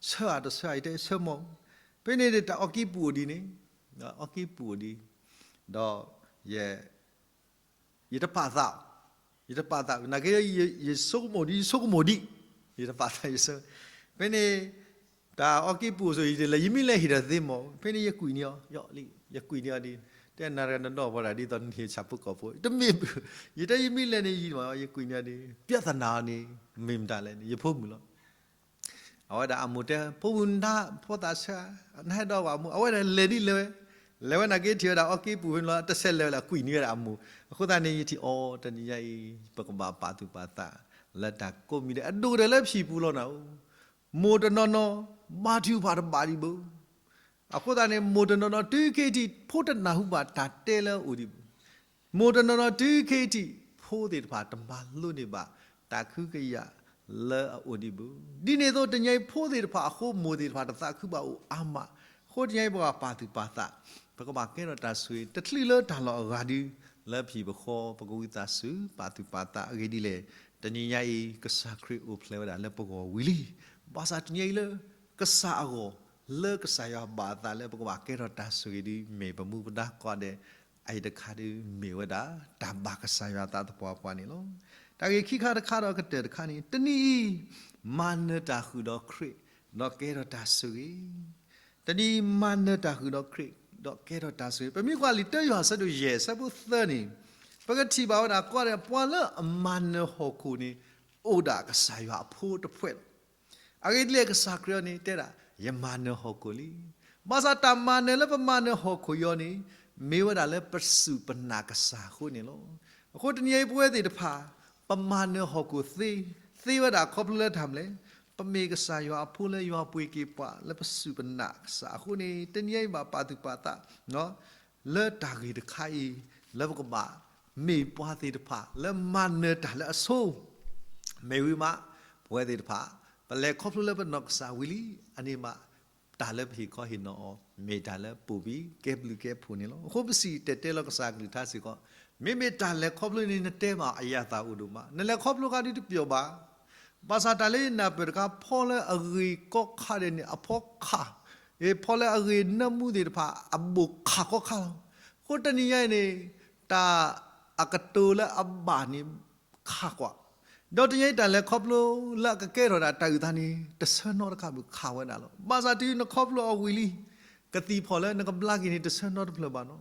ဆၢအတဆၢအံၤတဲဆၢမီၢ်, ဖဲန့ၣ်တၢ်အီၣ်ကံပူၤအိၣ်ဒံးန့ၣ်, အီၣ်ကံပူၤအိၣ်ဒံး, ဒီး ယ ယတပာ်သး, ယတပာ်သး နာ်က့ ယဆိကမိၣ်ဒံး ယဆိကမိၣ်ဒံး, ယတပာ်သးယဆိ, ဖဲန့ၣ် တၢ်အီၣ်ကံပူၤအိၣ်ဆိး ယတဲလၢ ယမ့ၢ်လဲၤဟ့ၣ်ဒီးသ့မီၢ်, ဖဲန့ၣ် ယကွံာ်န့ၢ်အီၤ, ယကွံာ်န့ၢ်အီၤဒံး, တဲနၤတဂၤနဒီၣ်ပှၤတၢ်ဒ်သိးနဟ့ၣ်ဆၣ်ဖိကီၢ်ဖိ, တမ့ၢ်, ယတဲယမ့ၢ်လဲၤန့ၣ်ယံၤမီၢ် ယကွံာ်န့ၢ်အီၤဒံး, ပျၢ်သနာ်န့ၣ် မ့ၢ်မတၤလဲၣ်န့ၣ် ယဖိမုၣ်လီၤ. အဝဲဒၣ်အမိၢ်တဲ ဖိမုၣ်နၤ ဖီသၣ်ဆၢ, နဟဲဒီးပှၤမိၢ် အဝဲဒၣ်လဲၤဒ်လဲၤဝဲ, လဲၤဝဲနာ်က့ထံၣ်ဝဲဒၣ်အီၣ်ကံပူၤဖဲန့ၣ်လီၤ တဆဲးလဲၤဝဲဒၣ်ကွံာ်န့ၢ်ဝဲဒၣ်အမိၢ်, အဃိသတးန့ၣ် ယထံၣ်အီၤတနံၤညါအံၤ ပကဘၣ်ပာ်သူၣ်ပာ်သး လၢတၢ်ကိးမံၤဒဲး အဒိၣ်ကတၢၢ်လၢဖံးပူၤလီၤနၤဧၢ, မိၢ်တနီၤနီၤ ဘါထုကဖၣ်တဘၣ်ဒံးဘၣ် အဃိသတးန့ၣ် မိၢ်တနီၤနီၤတုၤခဲအံၤထံး ဖိတနၢ်ဟူဘၣ်တၢ်တဲလၢအအိၣ်ဒံးဘၣ်, မိၢ်တနီၤနီၤတုၤခဲအံၤထံး ဖိသ့ၣ်တဖၣ်တမၤလိန့ၢ်ဘၣ် တၢ်ကဟုကယာ်လၢအအိၣ်ဒံးဘၣ်, ဒ်န့ၣ်အသိးတနံၤအံၤဖိသ့ၣ်တဖၣ်အဃိ မိၢ်သ့ၣ်တဖၣ်တသးခုဘၣ်အိၣ်အါမး, အဃိတနံၤအံၤပကဘၣ်ပာ်သူၣ်ပာ်သး, ပကဘၣ်ကဲထီၣ်တၢ်ဆိၣ်ဂ့ၤ တချုးလၢတၢ်လီၢ်အဂၤဒု လၢဖံးပဃီ ပကဝံသးစူၤ ပာ်သူၣ်ပာ်သးအဂ့ၢ်ဒ်လဲၣ်, တနံၤညါအံၤ ကစၢ်ခရံာ်အိၣ်ဖျဲၣ်ဝဲဒၣ်လၢပဂီၢ်ဝံၤလံ, ဘၣ်ဆၣ်တနံၤအံၤလၢ ကစၢ်အဂီၢ် လၢကစၢ်ယွၤဘၣ်အသးလၢပကဘၣ်ကဲထီၣ်တၢ်ဆိၣ်ဂ့ၤဒု မ့ၢ်ပမူပဒါကိးဂၤဒဲး, အအံၤတခါဒု မ့ၢ်ဝဲဒၣ် တၢ်ဘၣ်ကစၢ်ယွၤအသးသပှၢ်ပှၢ်န့ၣ်လီၤ. တၢ်ဂ့ၢ်ခံခါတခါဒီးကတၢၢ်တခါန့ၣ် တနံၤအံၤ မၤနၢၤတၢ်ဃုာ်ဒီးခရံာ် ဒီးကဲထီၣ်တၢ်ဆိၣ်ဂ့ၤ, တနံၤအံၤမၤနၢၤတၢ်ဃုာ်ဒီးခရံာ် ဒီးကဲထီၣ်တၢ်ဆိၣ်ဂ့ၤ, ပမ့ၢ်ကွၢ်လံာ်တၢယိၤဟၣ်ဆၢဒိၣ်ယဲၢ်ဆၢဖိသၢန့ၣ်, ပကထံၣ်ဘၣ်ဝဲဒၣ်ကိးဂၤဒဲး ပှၤလၢအမၤနၢၤဟီၣ်ခိၣ်န့ၣ် အိၣ်ဒၣ်ကစၢ်ယွၤအဖိတဖှဲးလီၤ. အဂ့ၢ်ဒ်လဲၣ်ကစၢ်ခရံာ်အံၤန့ၣ် တဲဒၣ် ယမၤနၢၤဟီၣ်ခိၣ်လံ. ဘၣ်ဆၣ်တၢ်မၤနၢၤလၢပမၤနၢၤဟီၣ်ခိၣ်အံၤန့ၣ် မ့ၢ်ဝဲဒၣ်လၢပစူၢ်ပနာ်ကစၢ်အဃိန့ၣ်လီၤ. အဃိတနံၤအံၤပဝဲသ့ၣ်တဖၣ် ပမၤနၢၤဟီၣ်ခိၣ်သ့, သ့ဝဲဒၣ်ခီဖျိလၢတၢ်မနုၤလဲၣ်, ပမ့ၢ်ကစၢ်ယွၤအဖိလၢယွၤပှ့ၤက့ၤပှၤလၢပစူၢ်ပနာ်ကစၢ်အဃိန့ၣ် တနံၤအံၤဘၣ်ပာ်သူၣ်ပာ်သး လၢတၢ်ဂ့ၢ်တခါအံၤ လၢပကဘၣ်မ့ၢ်ပှၤသ့ၣ်တဖၣ်လၢမၤနၢၤတၢ်လၢအဆိ, မ့ၢ်ဝံၤမး ပဝဲသ့ၣ်တဖၣ် ပလဲၤခီဖျိလၢပနီၢ်ကစၢ်ဝံၤလံ, အန့ၣ်မး တၢ်လၢပဟ့ၣ်ခီဟ့ၣ်နီၤအီၤ မ့ၢ်တၢ်လၢပိာ်ဘံၣ်ကဲဘျုးကဲဖှိၣ်န့ၣ်လီၤ. အဃိပစံၣ်တဲၤတဲလီၤကစၢ်ကလုၢ်ကထါစ့ၢ်ကီး, မ့မ့ၢ်တၢ်လဲၤခီဖျိန့ၣ် နတဲမးအယၤသးအိၣ်ဒိၣ်မး, နလဲၤခီဖျိခါဒုတပျီၢ်ဘၣ်. ဘၣ်ဆၣ်တၢ်လၢယနၢ်ပၢၢ်တခါ ဖီလၢအဂ့ၤကီခါဒဲးန့ၣ် အဖီခး, အ့ ဖီလၢအဂ့ၤနၢမူသ့ၣ်တဖၣ် အဘိၣ်ခးကီခါလီၤ. အဃိတနံၤညါအံၤန့ၣ် တၢ်အကတိၤလၢအဘၣ်န့ၣ် ခးကွၢ်, ဒီးတနံၤညါအံၤတၢ်လဲၤခီဖျိလၢအကကဲထီၣ်ဒၣ်တၢ်အုၣ်သးန့ၣ် တဆၢနီတခါဘၣ် ခးဝဲဒၣ်လီၤ. ဘၣ်ဆၣ်တုၤနခီဖျိအီၤဝံၤလံ ကသံၣ်ဖီၣ်လၢနကဘျါက့ၤန့ၣ် တဆၢနီတဖျၢၣ်ဘၣ်နီၤ,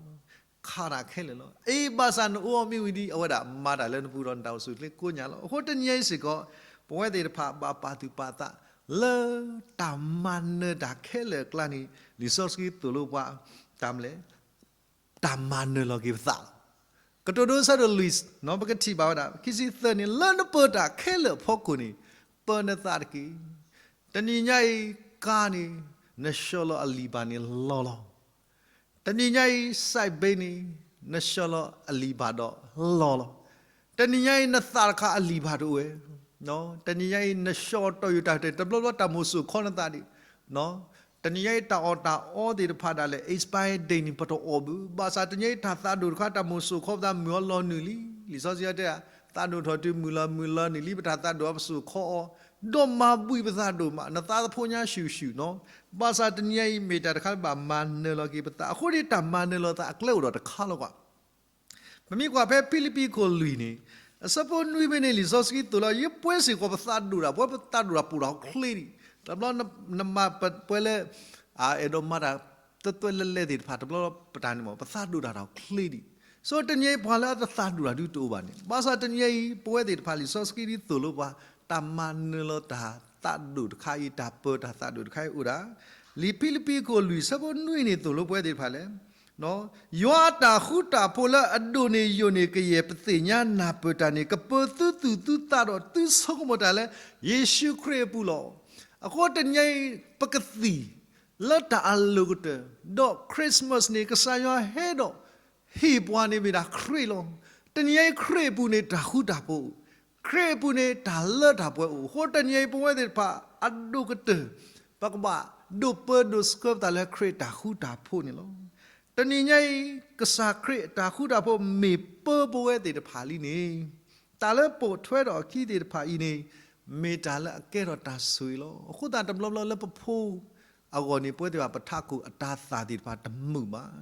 ခးတၢ်ခဲလၢာ်လီၤ. အ့ ဘၣ်ဆၣ်နအိၣ်အီၤမ့ၢ်ဝံၤဒီး အဝဲဒၣ်မၤတၢ်လၢနပူၤဒီးနတၢ်အိၣ်ဆူၣ်အိၣ်ချ့ကိးညါလီၤ. အဃိတနံၤညါအံၤစ့ၢ်ကီး ပဝဲသ့ၣ်တဖၣ်ဘၣ်ပာ်သူၣ်ပာ်သး လၢတၢ်မၤနၢၤတၢ်ခဲလၢာ်အကျါန့ၣ် လံာ်စီဆှံသိၣ်လိပှၤ တၢ်မနုၤလဲၣ် တၢ်မၤနၢၤလီၤက့ၤပသးလီၤ. ကတိၤဒိဆၢဒိၣ်လွံၢ် ပကထံၣ်ဘၣ်ဝဲဒၣ် ခံဆံသၢန့ၣ် လၢနပၢၤတၢ်ခဲလၢာ်အဖီခိၣ်န့ၣ် ပၢနသးတက့ၢ်. တနံၤညါအံၤ ကါန့ၣ် နဆှၢလီၤအလံၣ်ဘၣ်န့ၣ်လီၢ်လီၤ. တနံၤညါအံၤ စဲးဘ့န့ၣ် နဆှၢလီၤအလံၣ်ဘၣ်ဒီးလီၢ်လီၤ. တနံၤညါအံၤ နသးတခါအလံၣ်ဘၣ်တအိၣ်ဝဲ တနံၤညါအံၤ နဆှၢအီၤတီၢ်ယူၤတၢ်တဲ တဘျီဘျီတၢ်မိၣ်စိၣ်ခီနသးဒံး တနံၤညါအံၤ တၢ်အီၣ်တၢ်အီသ့ၣ်တဖၣ်ဒၣ်လဲာ် expiry date န့ၣ် ပတအီၣ်ဘၣ်. ဘၣ်ဆၣ်တနံၤညါအံၤ တၢ်သးဒိၣ်တခါ တၢ်မိၣ်စိၣ်ခီပသးမုၢ်အီၤလီၤနုာ်လံ. လံာ်စီဆှံတဲ သးဒိၣ်ထီၣ်တုၤမုၢ်လီၤမုၢ်လီၤနုာ်လံ ပတၢ်သးဒိၣ်အီၤပစိာ်ခီအီၤ ဒီးမၤဘှံးပသးဒိၣ်မး နသးသဖှိညါဆူၣ်ဆူၣ်နီၤ. ဘၣ်ဆၣ်တနံၤညါအံၤ မ့ၢ်တၢ်တခါလၢဘၣ်မၤနၢၤလီၤက့ၤပသး အဃိန့ၣ် တၢ်မၤနၢၤလီၤသးအကျဲအိၣ်ဒီးတခါလီၤကွၢ် ပမ့ၢ်ကွၢ်ဖဲဖံလံးပံၤခိၣ်လွံၢ်န့ၣ် အဆၢဖိနွံဖဲန့ၣ် လံာ်စီဆှံသိၣ်လီၤ ယပှဲၤစ့ၢ်ကီးပသးဒိၣ်တၢ် ပဝဲပသးဒိၣ်တၢ်ပိာ်ထီၣ်ချ့ဒံး တဘျီနမၤပှဲၤလၢ အဲၣ်ဒိးမၤတၢ်သွဲသွဲလဲၤလဲၤသ့ၣ်တဖၣ် တဘျီပတၢ်န့ၣ်မ့ၢ် ပသးဒိၣ်တၢ်ထီၣ်ချ့ဒံး ဆိတနံၤအံၤပှၤလၢအတသးဒိၣ်တၢ်ဒုးတအိၣ်ဘၣ်န့ၣ်, ဘၣ်ဆၣ်တနံၤအံၤ ပဝဲသ့ၣ်တဖၣ်လံာ်စီဆှံဒ်သိၣ်လိပှၤ, တၢ်မၤနၢၤလီၤတၢ်သးဒိၣ်တခါအံၤ, တၢ်ပၢတၢ်သးဒိၣ်တခါအံၤအိၣ်ဒၣ်, လံာ်ဖံလံးပံးခိၣ်လွံၢ်ဆၢဖိနွံန့ၣ်သိၣ်လိပဝဲသ့ၣ်တဖၣ်လဲၣ် ယွၤအတၢ်ဃူတၢ်ဖိးလၢအဒိၣ်န့ၢ်ယိာ်န့ၢ်ကယဲၢ်ပသ့ၣ်ညါနၢ်ပၢၢ်တၢ်န့ၣ် ကပၢၤသုသူၣ်သုသးဒီးသုဆိကမိၣ်တၢ်လၢ ယ့ၣ်ၡူးခရံာ်အပူၤလီၤ. အဃိတနံၤအံၤ ပကသံၣ်လၢတၢ်အလိၤကတၢၢ်, ဒီး Christmas န့ၣ် ကစၢ်ယွၤဟဲဒီး ဟ့ၣ်ပှၤန့ၣ်မ့ၢ်ဒၣ်ခရံာ်လီၤ. တနံၤအံၤခရံာ်အပူၤန့ၣ်တၢ်ဃူတၢ်ဖိး, ခရံာ်အပူၤန့ၣ်တၢ်လၢတၢ်ပှဲၤအိၣ်, အဃိတနံၤအံၤပဝဲသ့ၣ်တဖၣ် အဒိၣ်ကတၢၢ် ပကဘၣ်ဒိးပၢဒိးဆှၢပသးလၢခရံာ်တၢ်ဃူတၢ်ဖိးန့ၣ်လီၤ. တနံၤညါအံၤ ကစၢ်ခရံာ်အတၢ်ဃူတၢ်ဖိးမ့ၢ်ပၢပဝဲသ့ၣ်တဖၣ်လံန့ၣ်, တၢ်လၢပိာ်ထွဲထီၣ်အခံသ့ၣ်တဖၣ်အံၤန့ၣ် မ့ၢ်တၢ်လၢအကဲထီၣ်တၢ်ဆိၣ်ဂ့ၤလီၤ. အဃိသတးတဘျီဘျီလၢပဖိအဂီၢ်န့ၣ် ပဝဲသ့ၣ်တဖၣ်ပထးခိၣ်အတၤသၣ်သ့ၣ်တဖၣ်တမုာ်ဘၣ်.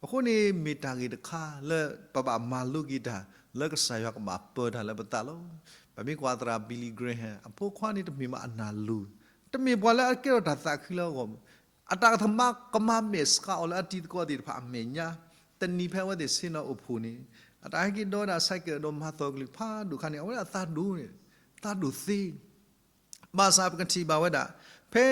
အဃိန့ၣ်မ့ၢ်တၢ်ဂ့ၢ်တခါလၢပဘၣ်မၤလိက့ၤတၢ် လၢကစၢ်ယွၤကဘၣ်ပၢတၢ်လၢပသးလီၤ. ပမ့ၢ်ကွၢ်သရၣ် Billy Graham အဖိခွါန့ၣ်တမ့ၢ်မးအနၢ်လိၤ, တမ့ၢ်ပှၤလၢအကဲထီၣ်တၢ်သးခုလၢအဂီၢ်, အတၢ်ကမၤကမၤမဲာ်ဆှးအီၤလၢအတံၤသကိးသ့ၣ်တဖၣ်အမဲာ်ညါ, တနံၤဖဲအဝဲသ့ၣ်ဆ့ၣ်နီၤအိၣ်ဖှိၣ်န့ၣ် အတၢ်ဟဲက့ၤဒီးဝဲဒၣ် cycle ဒီးမၤသီၣ်ကလုၢ်ဖးဒိၣ်ခါန့ၣ် အဝဲဒၣ်သးဒိၣ်န့ၣ်, သးဒိၣ်သ့ ဘၣ်ဆၣ်ပကထံၣ်ဘၣ်ဝဲဒၣ်, ဖဲ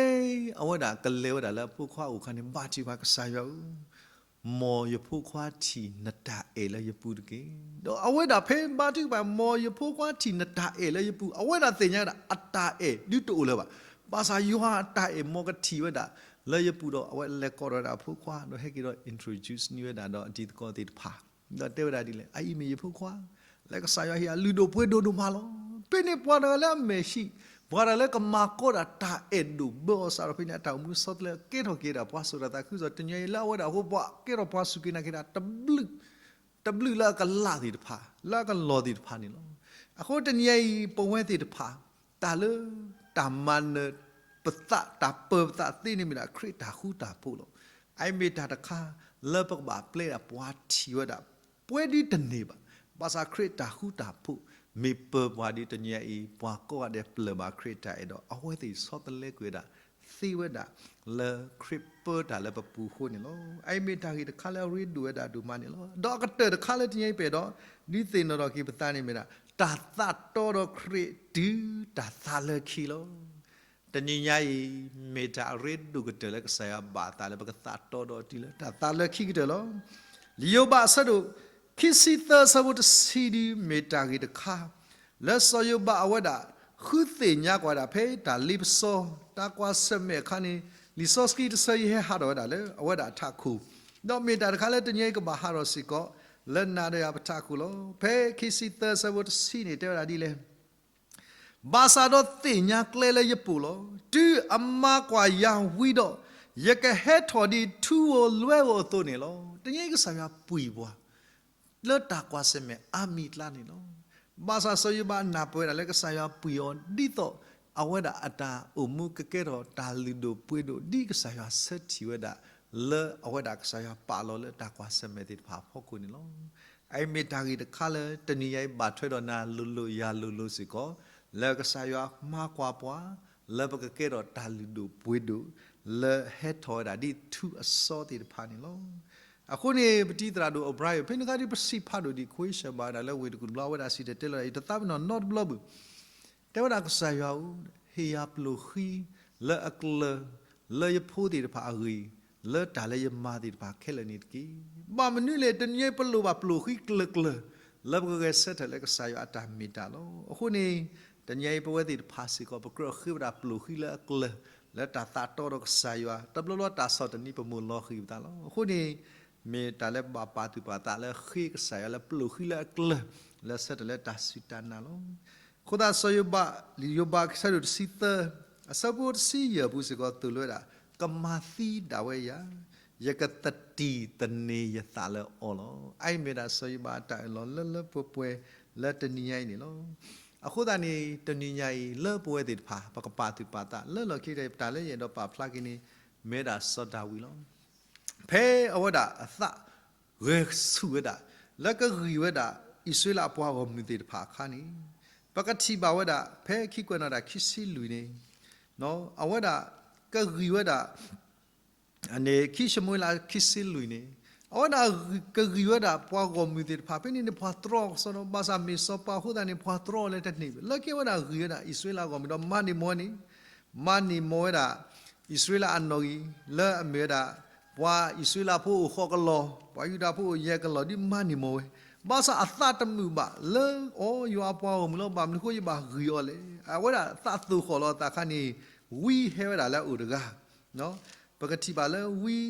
အဝဲဒၣ်ကလဲၤဝဲဒၣ်လၢအဖိခွါအအိၣ်အခါန့ၣ် ဘါထုကဖၣ်ကစၢ်ယွၤဧၢ, မ်ယဖိခွါထံၣ်နတၢ်အဲၣ်လၢယပူၤတက့ၢ်. ဒီးအဝဲဒၣ်ဖဲဘါထုကဖၣ် မ်ယဖိခွါထံၣ်နတၢ်အဲၣ်လၢယပူၤ, အဝဲဒၣ်သ့ၣ်ညါဝဲဒၣ် အတၢ်အဲၣ်ဒုးတအိၣ်လၢၤဘၣ်. ဘၣ်ဆၣ်ယွၤအတၢ်အဲၣ်မ်ကထံၣ်ဝဲဒၣ် လၢယပူၤဒီး အဝဲလဲၤကိးထီၣ်ဝဲဒၣ်အဖိခွါ ဒီးဟဲက့ၤဒီး introduce န့ၢ်ဝဲဒၣ်ဒီးအတံၤသကိးသ့ၣ်တဖၣ် ဒီးတဲဝဲဒၣ်ဒ်လဲၣ်, အအံၤမ့ၢ်ယဖိခွါ, လၢကစၢ်ယွၤဟ့ၣ်အလုၢ်ဒိၣ်ပှ့ၤဒိၣ်ဒိၣ်မးလီၤ. ဖဲန့ၣ်ပှၤတဂၤလၢအမဲာ်ဆှံ, ပှၤတဂၤလၢကမၤကီဒၣ်တၢ်အဲၣ်ဒိၣ်ဘၢအီၤစးထီၣ်ဖဲန့ၣ် အတၢ်အိၣ်မူဆီတလဲကဲထီၣ်က့ၤဒၣ်ပှၤစိာ်တၢ်သးခုကစီၣ်, တနံၤအံၤလၢအဝဲဒၣ်အဃိ ပှၤကဲထီၣ်ပှၤစူၢ်က့ၤနာ်က့ၤတၢ် တဘျုးလၢအကလးသ့ၣ်တဖၣ် လၢအကလီၢ်သ့ၣ်တဖၣ်န့ၣ်လီၤ. အဃိတနံၤအံၤ ပဝဲသ့ၣ်တဖၣ် တၢ်လၢ တၢ်မၤနၢၤပသး တၢ်ပၢပသးသ့န့ၣ်မ့ၢ်ဒၣ်ခရံာ်တၢ်ဃူတၢ်ဖိးလီၤ. အအံၤမ့ၢ်တၢ်တခါ လၢပကဘၣ်ပျဲဒၣ်ပှၤထံၣ်ဝဲဒၣ် ပှဲၤဒ်တန့ၢ်ဘၣ်. ဘၣ်ဆၣ်ခရံာ်တၢ်ဃူတၢ်ဖိး မ့ၢ်ပၢပှၤဒ်တနံၤအံၤ ပှၤကိးဂၤဒဲးပျၢၢ်ဘၣ်ခရံာ်တၢ်အဲၣ်ဒီး အဝဲသ့ၣ်ဆီတလဲကွံာ်ဝဲဒၣ် သ့ဝဲဒၣ် လၢခရံာ်ပၢတၢ်လၢပပူၤအဃိန့ၣ်လီၤ. အအံၤမ့ၢ်တၢ်ဂ့ၢ်တခါလၢအရ့ဒိၣ်ဝဲဒၣ်ဒိၣ်မးန့ၣ်လီၤ. ဒီးအကတၢၢ်တခါလၢတနံၤအံၤပအဲၣ်ဒိး ဒုးသ့ၣ်နီၣ်ထီၣ်က့ၤပသးန့ၣ်မ့ၢ်ဒၣ် တၢ်သးတီဒီးခရံာ်တုၤတၢ်သးလၢခံလီၤ. တနံၤညါအံၤ မ့ၢ်တၢ်အရ့ဒိၣ်ကတၢၢ်လၢကစၢ်ယွၤဘၣ်သးလၢပကသးတီဒီးတုၤလၢတၢ်သးလၢခံကတၢၢ်လီၤ. လံာ်ယိၤဘးအဆၢဒိၣ် ခံဆံသၢအဆၢဖိတဆံဒု မ့ၢ်တၢ်ဂ့ၢ်တခါ လၢစီၤယိၤဘးအဝဲဒၣ် ဃုသ့ၣ်ညါကွၢ်ဒၣ်ဖဲတၢ်လ့ပစီ တၢ်ကွၢ်ဆၢၣ်မဲာ်အခါန့ၣ် လံာ်စီဆှံတဆၢအံၤဟဲဟးထီၣ်ဝဲဒၣ်လၢအဝဲဒၣ်အထးခိၣ်, ဒီးမ့ၢ်တၢ်တခါလၢတနံၤအံၤကဘၣ်ဟးထီၣ်စ့ၢ်ကီး လၢနၤဒီးယၤပထးခိၣ်လီၤ. ဖဲခံဆံသၢအဆၢဖိတဆံန့ၣ်တဲဝဲဒၣ်ဒ်လဲၣ် ဘၣ်ဆၣ်ဒီးသ့ၣ်ညါကျဲလၢယပူၤလီၤ. တုၤအမၤကွၢ်ယၤဝံၤဒီး ယကဟဲထီၣ်ဒ်ထူဧိၤလွဲဧိၤအသိးန့ၣ်လီၤ. တနံၤအံၤကစၢ်ယွၤပှံၤပှၤ လၢတၢ်ကွၢ်ဆၢၣ်မဲာ်အါမံၤအကျါန့ၣ်လီၤ. ဘၣ်ဆၣ်စီၤယိၤဘးနၢ်ပၢၢ်ဝဲဒၣ်လၢကစၢ်ယွၤပှံၤအီၤ ဒ်သိးအဝဲဒၣ်အတၢ်အိၣ်မူကကဲထီၣ်တၢ်လုၢ်ဒိၣ်ပှ့ၤဒိၣ် ဒ်ကစၢ်ယွၤဆၢထံၣ်ဝဲဒၣ် လၢအဝဲဒၣ်ကစၢ်ယွၤပာ်လီၤလၢတၢ်ကွၢ်ဆၢၣ်မဲာ်သ့ၣ်တဖၣ်အဖီခိၣ်န့ၣ်လီၤ. အအံၤမ့ၢ်တၢ်ဂ့ၢ်တခါလၢတနံၤညါအံၤဘၣ်ထွဲဒီးနၤလိၤလိၤယၤလိၤလိၤစ့ၢ်ကီး လၢကစၢ်ယွၤမၤကွၢ်ပှၤ လၢပကကဲထီၣ်တၢ်လုၢ်ဒိၣ်ပှ့ၤဒိၣ် လၢဟဲထီၣ်ဝဲဒၣ်ဒ်ထူအစီသ့ၣ်တဖၣ်န့ၣ်လီၤ. အဃိန့ၣ် ပတံၤသရၣ်ဒိၣ် O'Brien ဖဲန့ၣ်အခါဒ်ပစံးဖးဒိၣ်ဒံး question ဘၣ်ဝဲဒၣ်လၢဝ့ၢ်တကူၣ်တဘျီ အဝဲဒၣ်စံၣ်တဲၤတဲလီၤအံၤ တသးပ့ၤနီၣ်နီတဘျီဘၣ် တဲဝဲဒၣ်ကစၢ်ယွၤဧၢ, ဟ့ၣ်ယၤပျိာ်ဃံလၢအကျၢၤ လၢယဖိသ့ၣ်တဖၣ်အဂ့ၢ်, လၢတၢ်လၢယမၤသ့ၣ်တဖၣ်ခဲလၢာ်န့ၣ်တက့ၢ်. ဘၣ်မနုၤလဲၣ် တနံၤအံၤပလိၣ်ဘၣ်ပျိာ်ဃံကျၢၤကျၢၤ လၢပကဂဲၤဆၢထၢၣ်လၢကစၢ်ယွၤအတၢ်မ့ၢ်တၢ်လီၤ. အဃိန့ၣ် တနံၤအံၤပဝဲသ့ၣ်တဖၣ်စ့ၢ်ကီး ပကြၢးဃ့ဝဲဒၣ်ပျိာ်ဃံလၢအကျၢၤ လၢတၢ်သးတီဒီးကစၢ်ယွၤ တဘျီဘျီတၢ်ဆီၣ်တနံၤပမိၢ်လီၤဃံၤပသးလီၤ. အဃိန့ၣ် မ့ၢ်တၢ်လၢပဘၣ်ပာ်သူၣ်ပာ်သးလၢဃ့ကစၢ်ယွၤလၢပျိာ်ဃံလၢအကျၢၤ လၢဆၢထၢၣ်လၢတၢ်စူၢ်တၢ်နာ်လီၤ. အဃိသတးစီၤယိၤဘး လံာ်ယိၤဘးအဆၢဒိၣ်တဆံသၢ အဆၢဖိတဆံယဲၢ်အပူၤစ့ၢ်ကီးသိၣ်လိဝဲဒၣ် ကမၤသံဒၣ်ဝဲယၤ, ယကသတံၢ်သန့ၤယသးလၢအီၤလီၤ. အအံၤမ့ၢ်ဒၣ်စီၤယိၤဘးအတၢ်အၢၣ်လီၤလၢလၢပှဲၤပှဲၤလၢတနံၤညါအံၤန့ၣ်လီၤ. အဃိသတးန့ၣ် တနံၤညါအံၤ လၢပဝဲသ့ၣ်တဖၣ် ပကပာ်သူၣ်ပာ်သးလၢလီၢ်ခံကတၢၢ် ပတၢ်လၢယအဲၣ်ဒိးပာ်ဖျါက့ၤန့ၣ် မ့ၢ်ဒၣ်စီၤဒၤဝံးလီၤ. ဖဲအဝဲဒၣ်အသးဂဲၤဆူၣ်ဝဲဒၣ် လၢကဂံၢ်ဝဲဒၣ် အံၣ်စရ့လးအပှၤဂီၢ်မုၢ်သ့ၣ်တဖၣ်အခါန့ၣ် ပကထံၣ်ဘၣ်ဝဲဒၣ် ဖဲခံကွဲးနီၣ်တၢ်ခံဆံလွံၢ်န့ၣ် အဝဲဒၣ်ကဂံၢ်ဝဲဒၣ် ခံၡမူၤအ့လးခံဆံလွံၢ်န့ၣ် အဝဲဒၣ်ကဂံၢ်ဝဲဒၣ်ပှၤဂီၢ်မုၢ်သ့ၣ်တဖၣ် ဖဲန့ၣ်န့ၣ် ပှၤတြီအီၤကစီဒီ, ဘၣ်ဆၣ်မ့ၢ်စီၤပၤအဃိသတးန့ၣ် ပှၤတြီအီၤလၢတန့ၢ်ဘၣ်. လၢခံဝဲဒၣ်ဂံၢ်ဝဲဒၣ်အံၣ်စရ့လးအဂီၢ်မုၢ်ဒီး မၤန့ၢ်မီၢ်ဝဲန့ၣ်, မၤန့ၢ်မီၢ်ဝဲဒၣ် အံၣ်စရ့လးအနီၣ်ဂံၢ် လၢအမ့ၢ်ဝဲဒၣ် ပှၤအံၣ်စရ့လးဖိအိၣ်ဃိးကလီၢ်, ပှၤယူဒၤဖိအိၣ်ယဲၢ်ကလီၢ် ဒုးမၤန့ၢ်မီၢ်ဝဲ, ဘၣ်ဆၣ်အသးတမုာ်ဘၣ်လၢအီၤ, ယွၤအပှၤဂီၢ်မုၢ်လီၤ, ဘၣ်မနုၤအဃိယဘၣ်ဂံၢ်အီၤလဲၣ်. အဝဲဒၣ်သးသိၣ်ဃီၣ်လီၤအသးအခါန့ၣ် ဝံဟဲဝဲဒၣ်လၢအအိၣ်တဂၤ ပကထံၣ်ဘၣ်လၢဝံ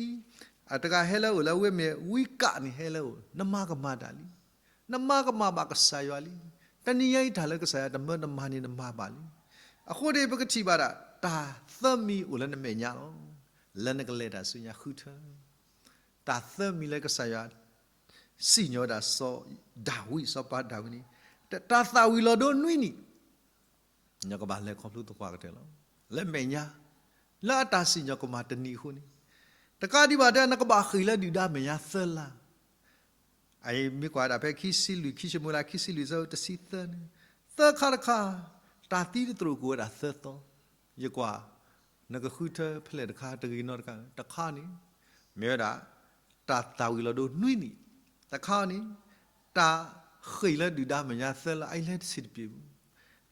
အတဂၤဟဲလၢအအိၣ်လၢအဝဲမ့ၢ် ဝံကးန့ၣ်ဟဲလၢအအိၣ်, နမၤကမၣ်တၢ်လံ. နမၤကမၣ်ဘၣ်ကစၢ်ယွၤလံ. တနံၤညါအံၤတၢ်လၢကစၢ်ယွၤတမၢတမၤန့ၣ်နမၤဘၣ်လံ. အဃိန့ၣ် ပကထံၣ်ဘၣ်ဒၣ် တၢ်သၢမံၤအိၣ်လၢနမဲာ်ညါလီၤ. လၢနကလဲၤတၢ်ဆူညါဃုထၢ တၢ်သၢမံၤလၢကစၢ်ယွၤ စံၣ်ညီၣ်ဝဲဒၣ်စီၤဒၤဝံး, စီၤပၤဒၤဝံးန့ၣ်, တၢ်သၣ်ဝံၤလီၤဒိနွံနံၣ် နကဘၣ်လဲၤခီဖျိသပှၢ်ကတၢၢ်လီၤ. လၢမဲာ်ညါ, လၢအတၢ်စံၣ်ညီၣ်ကမၣ်တနံၤအဃိန့ၣ်, တကးဒံးဘၣ်တဲ နကဘၣ်ဃ့ၢ်လၢဒုၣ်ဒါမဲာ်ညါသၢလါ. အအံၤမ့ၢ်ကွၢ်ဒၣ်ဖဲခံဆံလွံၢ် ခံၡမူၤအ့လး ခံဆံလွံၢ် ဆၢတဆံသၢန့ၣ်, သၢခါတခါ, တၢ်သံတသရိာ်ကအိၣ်ဝဲဒၣ်သၢသီ. ယကွၢ်, နကဃုထၢဖဲလဲၣ်တခါ တဂ့ၤနီတခါ, တခါန့ၣ် မ့ၢ်ဝဲဒၣ် တၢ်သၣ်ဝံၤလီၤဒိနွံနံၣ်, တခါန့ၣ် တၢ်ဃ့ၢ်လၢဒုၣ်ဒါမဲာ်ညါသၢလါ အအံၤလဲၤတဆံးတပျ့ၤပူၤ,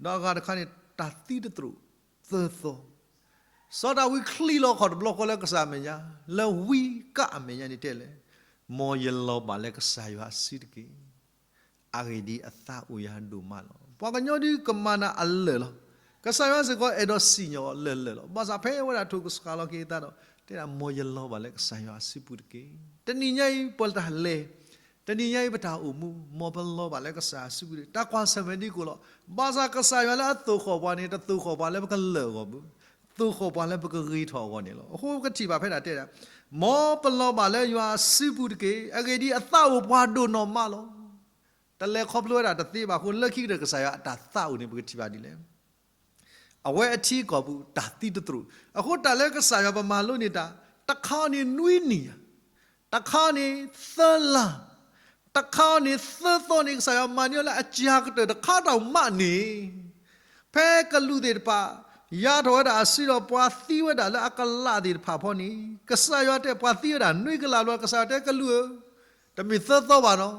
ဒီးအဂၤတခါန့ၣ် တၢ်သံတသရိာ်သၢသီ. စီၤဒၤဝံးချံးလီၤခီၣ်တဘျီဃီလၢကစၢ်အမဲာ်ညါ, လၢဝံကးအမဲာ်ညါန့ၣ်တဲလဲၣ်, မ်ယလီၤဘၣ်လၢကစၢ်ယွၤအစုတက့ၢ်. အဂ့ၢ်ဒ်အံၤ, အသးအိၣ်ယၤဒိၣ်မးလီၤ. ပှၤကညီဒုးကမၤနၤအလၢာ်လီၤ. ကစၢ်ယွၤစ့ၢ်ကီးအဲၣ်ဒိးစံၣ်ညီၣ်အီၤလၢာ်လၢာ်လီၤ. ဘၣ်ဆၣ်ဖဲဝဲဒၣ်ထိၣ်ကဆှီလီၤက့ၤအသးဒီး တဲဒၣ် မ်ယလီၤဘၣ်လၢကစၢ်ယွၤအစုပူၤတက့ၢ်. တနံၤညါအံၤပတၢ်လဲၤ, တနံၤညါအံၤပတၢ်အိၣ်မူ, မ်ပလီၤဘၣ်လၢကစၢ်အစုပူၤတက့ၢ်. တၢ်ကွၢ်ဆၢၣ်မဲာ်ဒ်ကိးလီၤ. ဘၣ်ဆၣ်ကစၢ်ယွၤလၢအသိၣ်ဃီၣ်ပှၤန့ၣ် တသိၣ်ဃီၣ်ပှၤလၢပကလၢာ်အဂီၢ်ဘၣ်, သိၣ်ဃီၣ်ပှၤလၢပကဂ့ၤထီၣ်အဂီၢ်န့ၣ်လီၤ. အဃိပကထံၣ်ဘၣ်ဖဲဒၣ်တဲဒၣ်, မ်ပလီၤဘၣ်လၢယွၤအစုပူၤတက့ၢ်. အဂ့ၢ်ဒ်အံၤ, အသးအိၣ်ပှၤဒိၣ်နီၢ်မးလီၤ. တလဲၤခီဖျိဝဲဒၣ်တသ့ဘၣ်အဃိ လၢခံကတၢၢ်ကစၢ်ယွၤအတၢ်သးအိၣ်န့ၣ် ပကထံၣ်ဘၣ်ဒ်လဲၣ်. အဝဲအထံအကီၢ်ပူၤတၢ်သံတသရိာ်. အဃိတၢ်လၢကစၢ်ယွၤပမၤလိန့ၢ်တၢ်, တခါန့ၣ်နွံနံၣ်ဧါ, တခါန့ၣ်သၢလါ, တခါန့ၣ်သၢသီန့ၣ် ကစၢ်ယွၤမၤန့ၢ်အီၤလၢအစှၤကတၢၢ်တခါတၢ်မးန့ၣ် ဖဲကလူးသ့ၣ်တဖၣ် ယါထီၣ်ဝဲဒၣ်အစုဒီးပှၤသံဝဲဒၣ်လၢအကလးသ့ၣ်တဖၣ်ဖီန့ၣ်, ကစၢ်ယွၤတဲပှၤသံဝဲဒၣ်နွံကလးဘျီ, ကစၢ်ယွၤတဲကလူးဧၢ, တမ့ၢ်သၢသီဘၣ်နီၤ,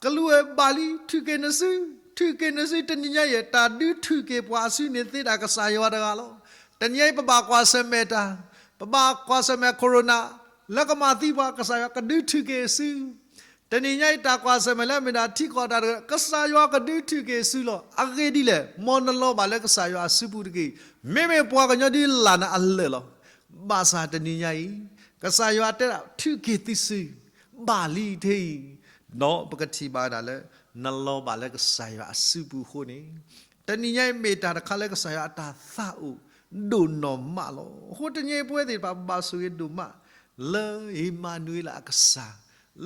ကလူးဧၢ, ဘၣ်လံ, ထုးက့ၤနစု, ထုးက့ၤနစု. တနံၤညါအံၤ တၢ်ဒုးထုးက့ၤပှၤအစုန့ၣ် သ့ဒၣ်ကစၢ်ယွၤတဂၤလီၤ. တနံၤညါအံၤ ပဘၣ်ကွၢ်ဆၢၣ်မဲာ်တၢ်, ပဘၣ်ကွၢ်ဆၢၣ်မဲာ် corona လၢကမၤသံပှၤ, ကစၢ်ယွၤကဒုးထုးက့ၤအစု. တနံၤညါအံၤ တၢ်ကွၢ်ဆၢၣ်မဲာ်လၢအမ့ၢ်ဒၣ်ထံကီၢ်တၢ်တဂၤ, ကစၢ်ယွၤကဒုးထုးက့ၤအစုလီၤ. အဂ့ၢ်ဒ်လဲၣ်, မ်နလီၤဘၣ်လၢကစၢ်ယွၤအစုပူၤတက့ၢ်. မ့မ့ၢ်ပှၤကညီဒုးလၢ်နၤအလၢာ်လီၤ. ဘၣ်ဆၣ်တနံၤညါအံၤ ကစၢ်ယွၤတဲဒၣ် ထုးက့ၤသုစု, ဘၣ်လံထဲအံၤ, ဒီးပကထံၣ်ဘၣ်ဒၣ်လၢ နလီၤဘၣ်လၢကစၢ်ယွၤအစုပူၤအဃိန့ၣ်, တနံၤညါအံၤ မ့ၢ်တၢ်တခါလၢကစၢ်ယွၤအတၢ်သးအိၣ်ဒိၣ်နီၢ်မးလီၤ. အဃိတနံၤအံၤ ပဝဲသ့ၣ်တဖၣ် ပဘၣ်ဆိၣ်ဂ့ၤဒိၣ်မး လၢအ့မၤနူၤအ့လးအကစၢ်,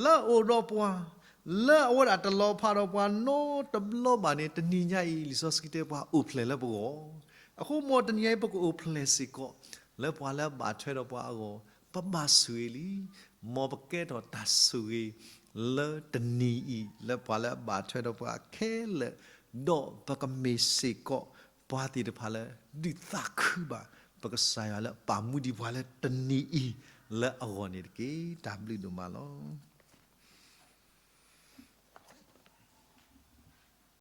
လၢအအိၣ်ဒီးတလီၤဖးဒီးပှၤနီတဘျီဘၣ်န့ၣ် တနံၤညါအံၤ လံာ်စီဆှံတဲပှၤအိၣ်ဖျဲၣ်လၢပဂီၢ်. အဃိမ်တနံၤညါအံၤ ပကအိၣ်ဖျဲၣ်စ့ၢ်ကီး လၢပှၤလၢအဘၣ်ထွဲဒီးပှၤအဂီၢ်, ပဘၣ်ဆိၣ်ဂ့ၤလံ. မ်ပကဲထီၣ်တၢ်ဆိၣ်ဂ့ၤ လၢတနံၤအံၤ လၢပှၤလၢအဘၣ်ထွဲဒီးပှၤခဲလၢာ်, ဒီးပကမ့ၢ်စ့ၢ်ကီး ပှၤသ့ၣ်တဖၣ်လၢ ဒုးသးခုဘၣ် ပကစၢ်ယွၤလၢအပာ်မူဒံးပှၤလၢတနံၤအံၤ လၢအဂီၢ်န့ၣ်တက့ၢ်. တၢ်ဘျုးဒိၣ်မးလီၤ.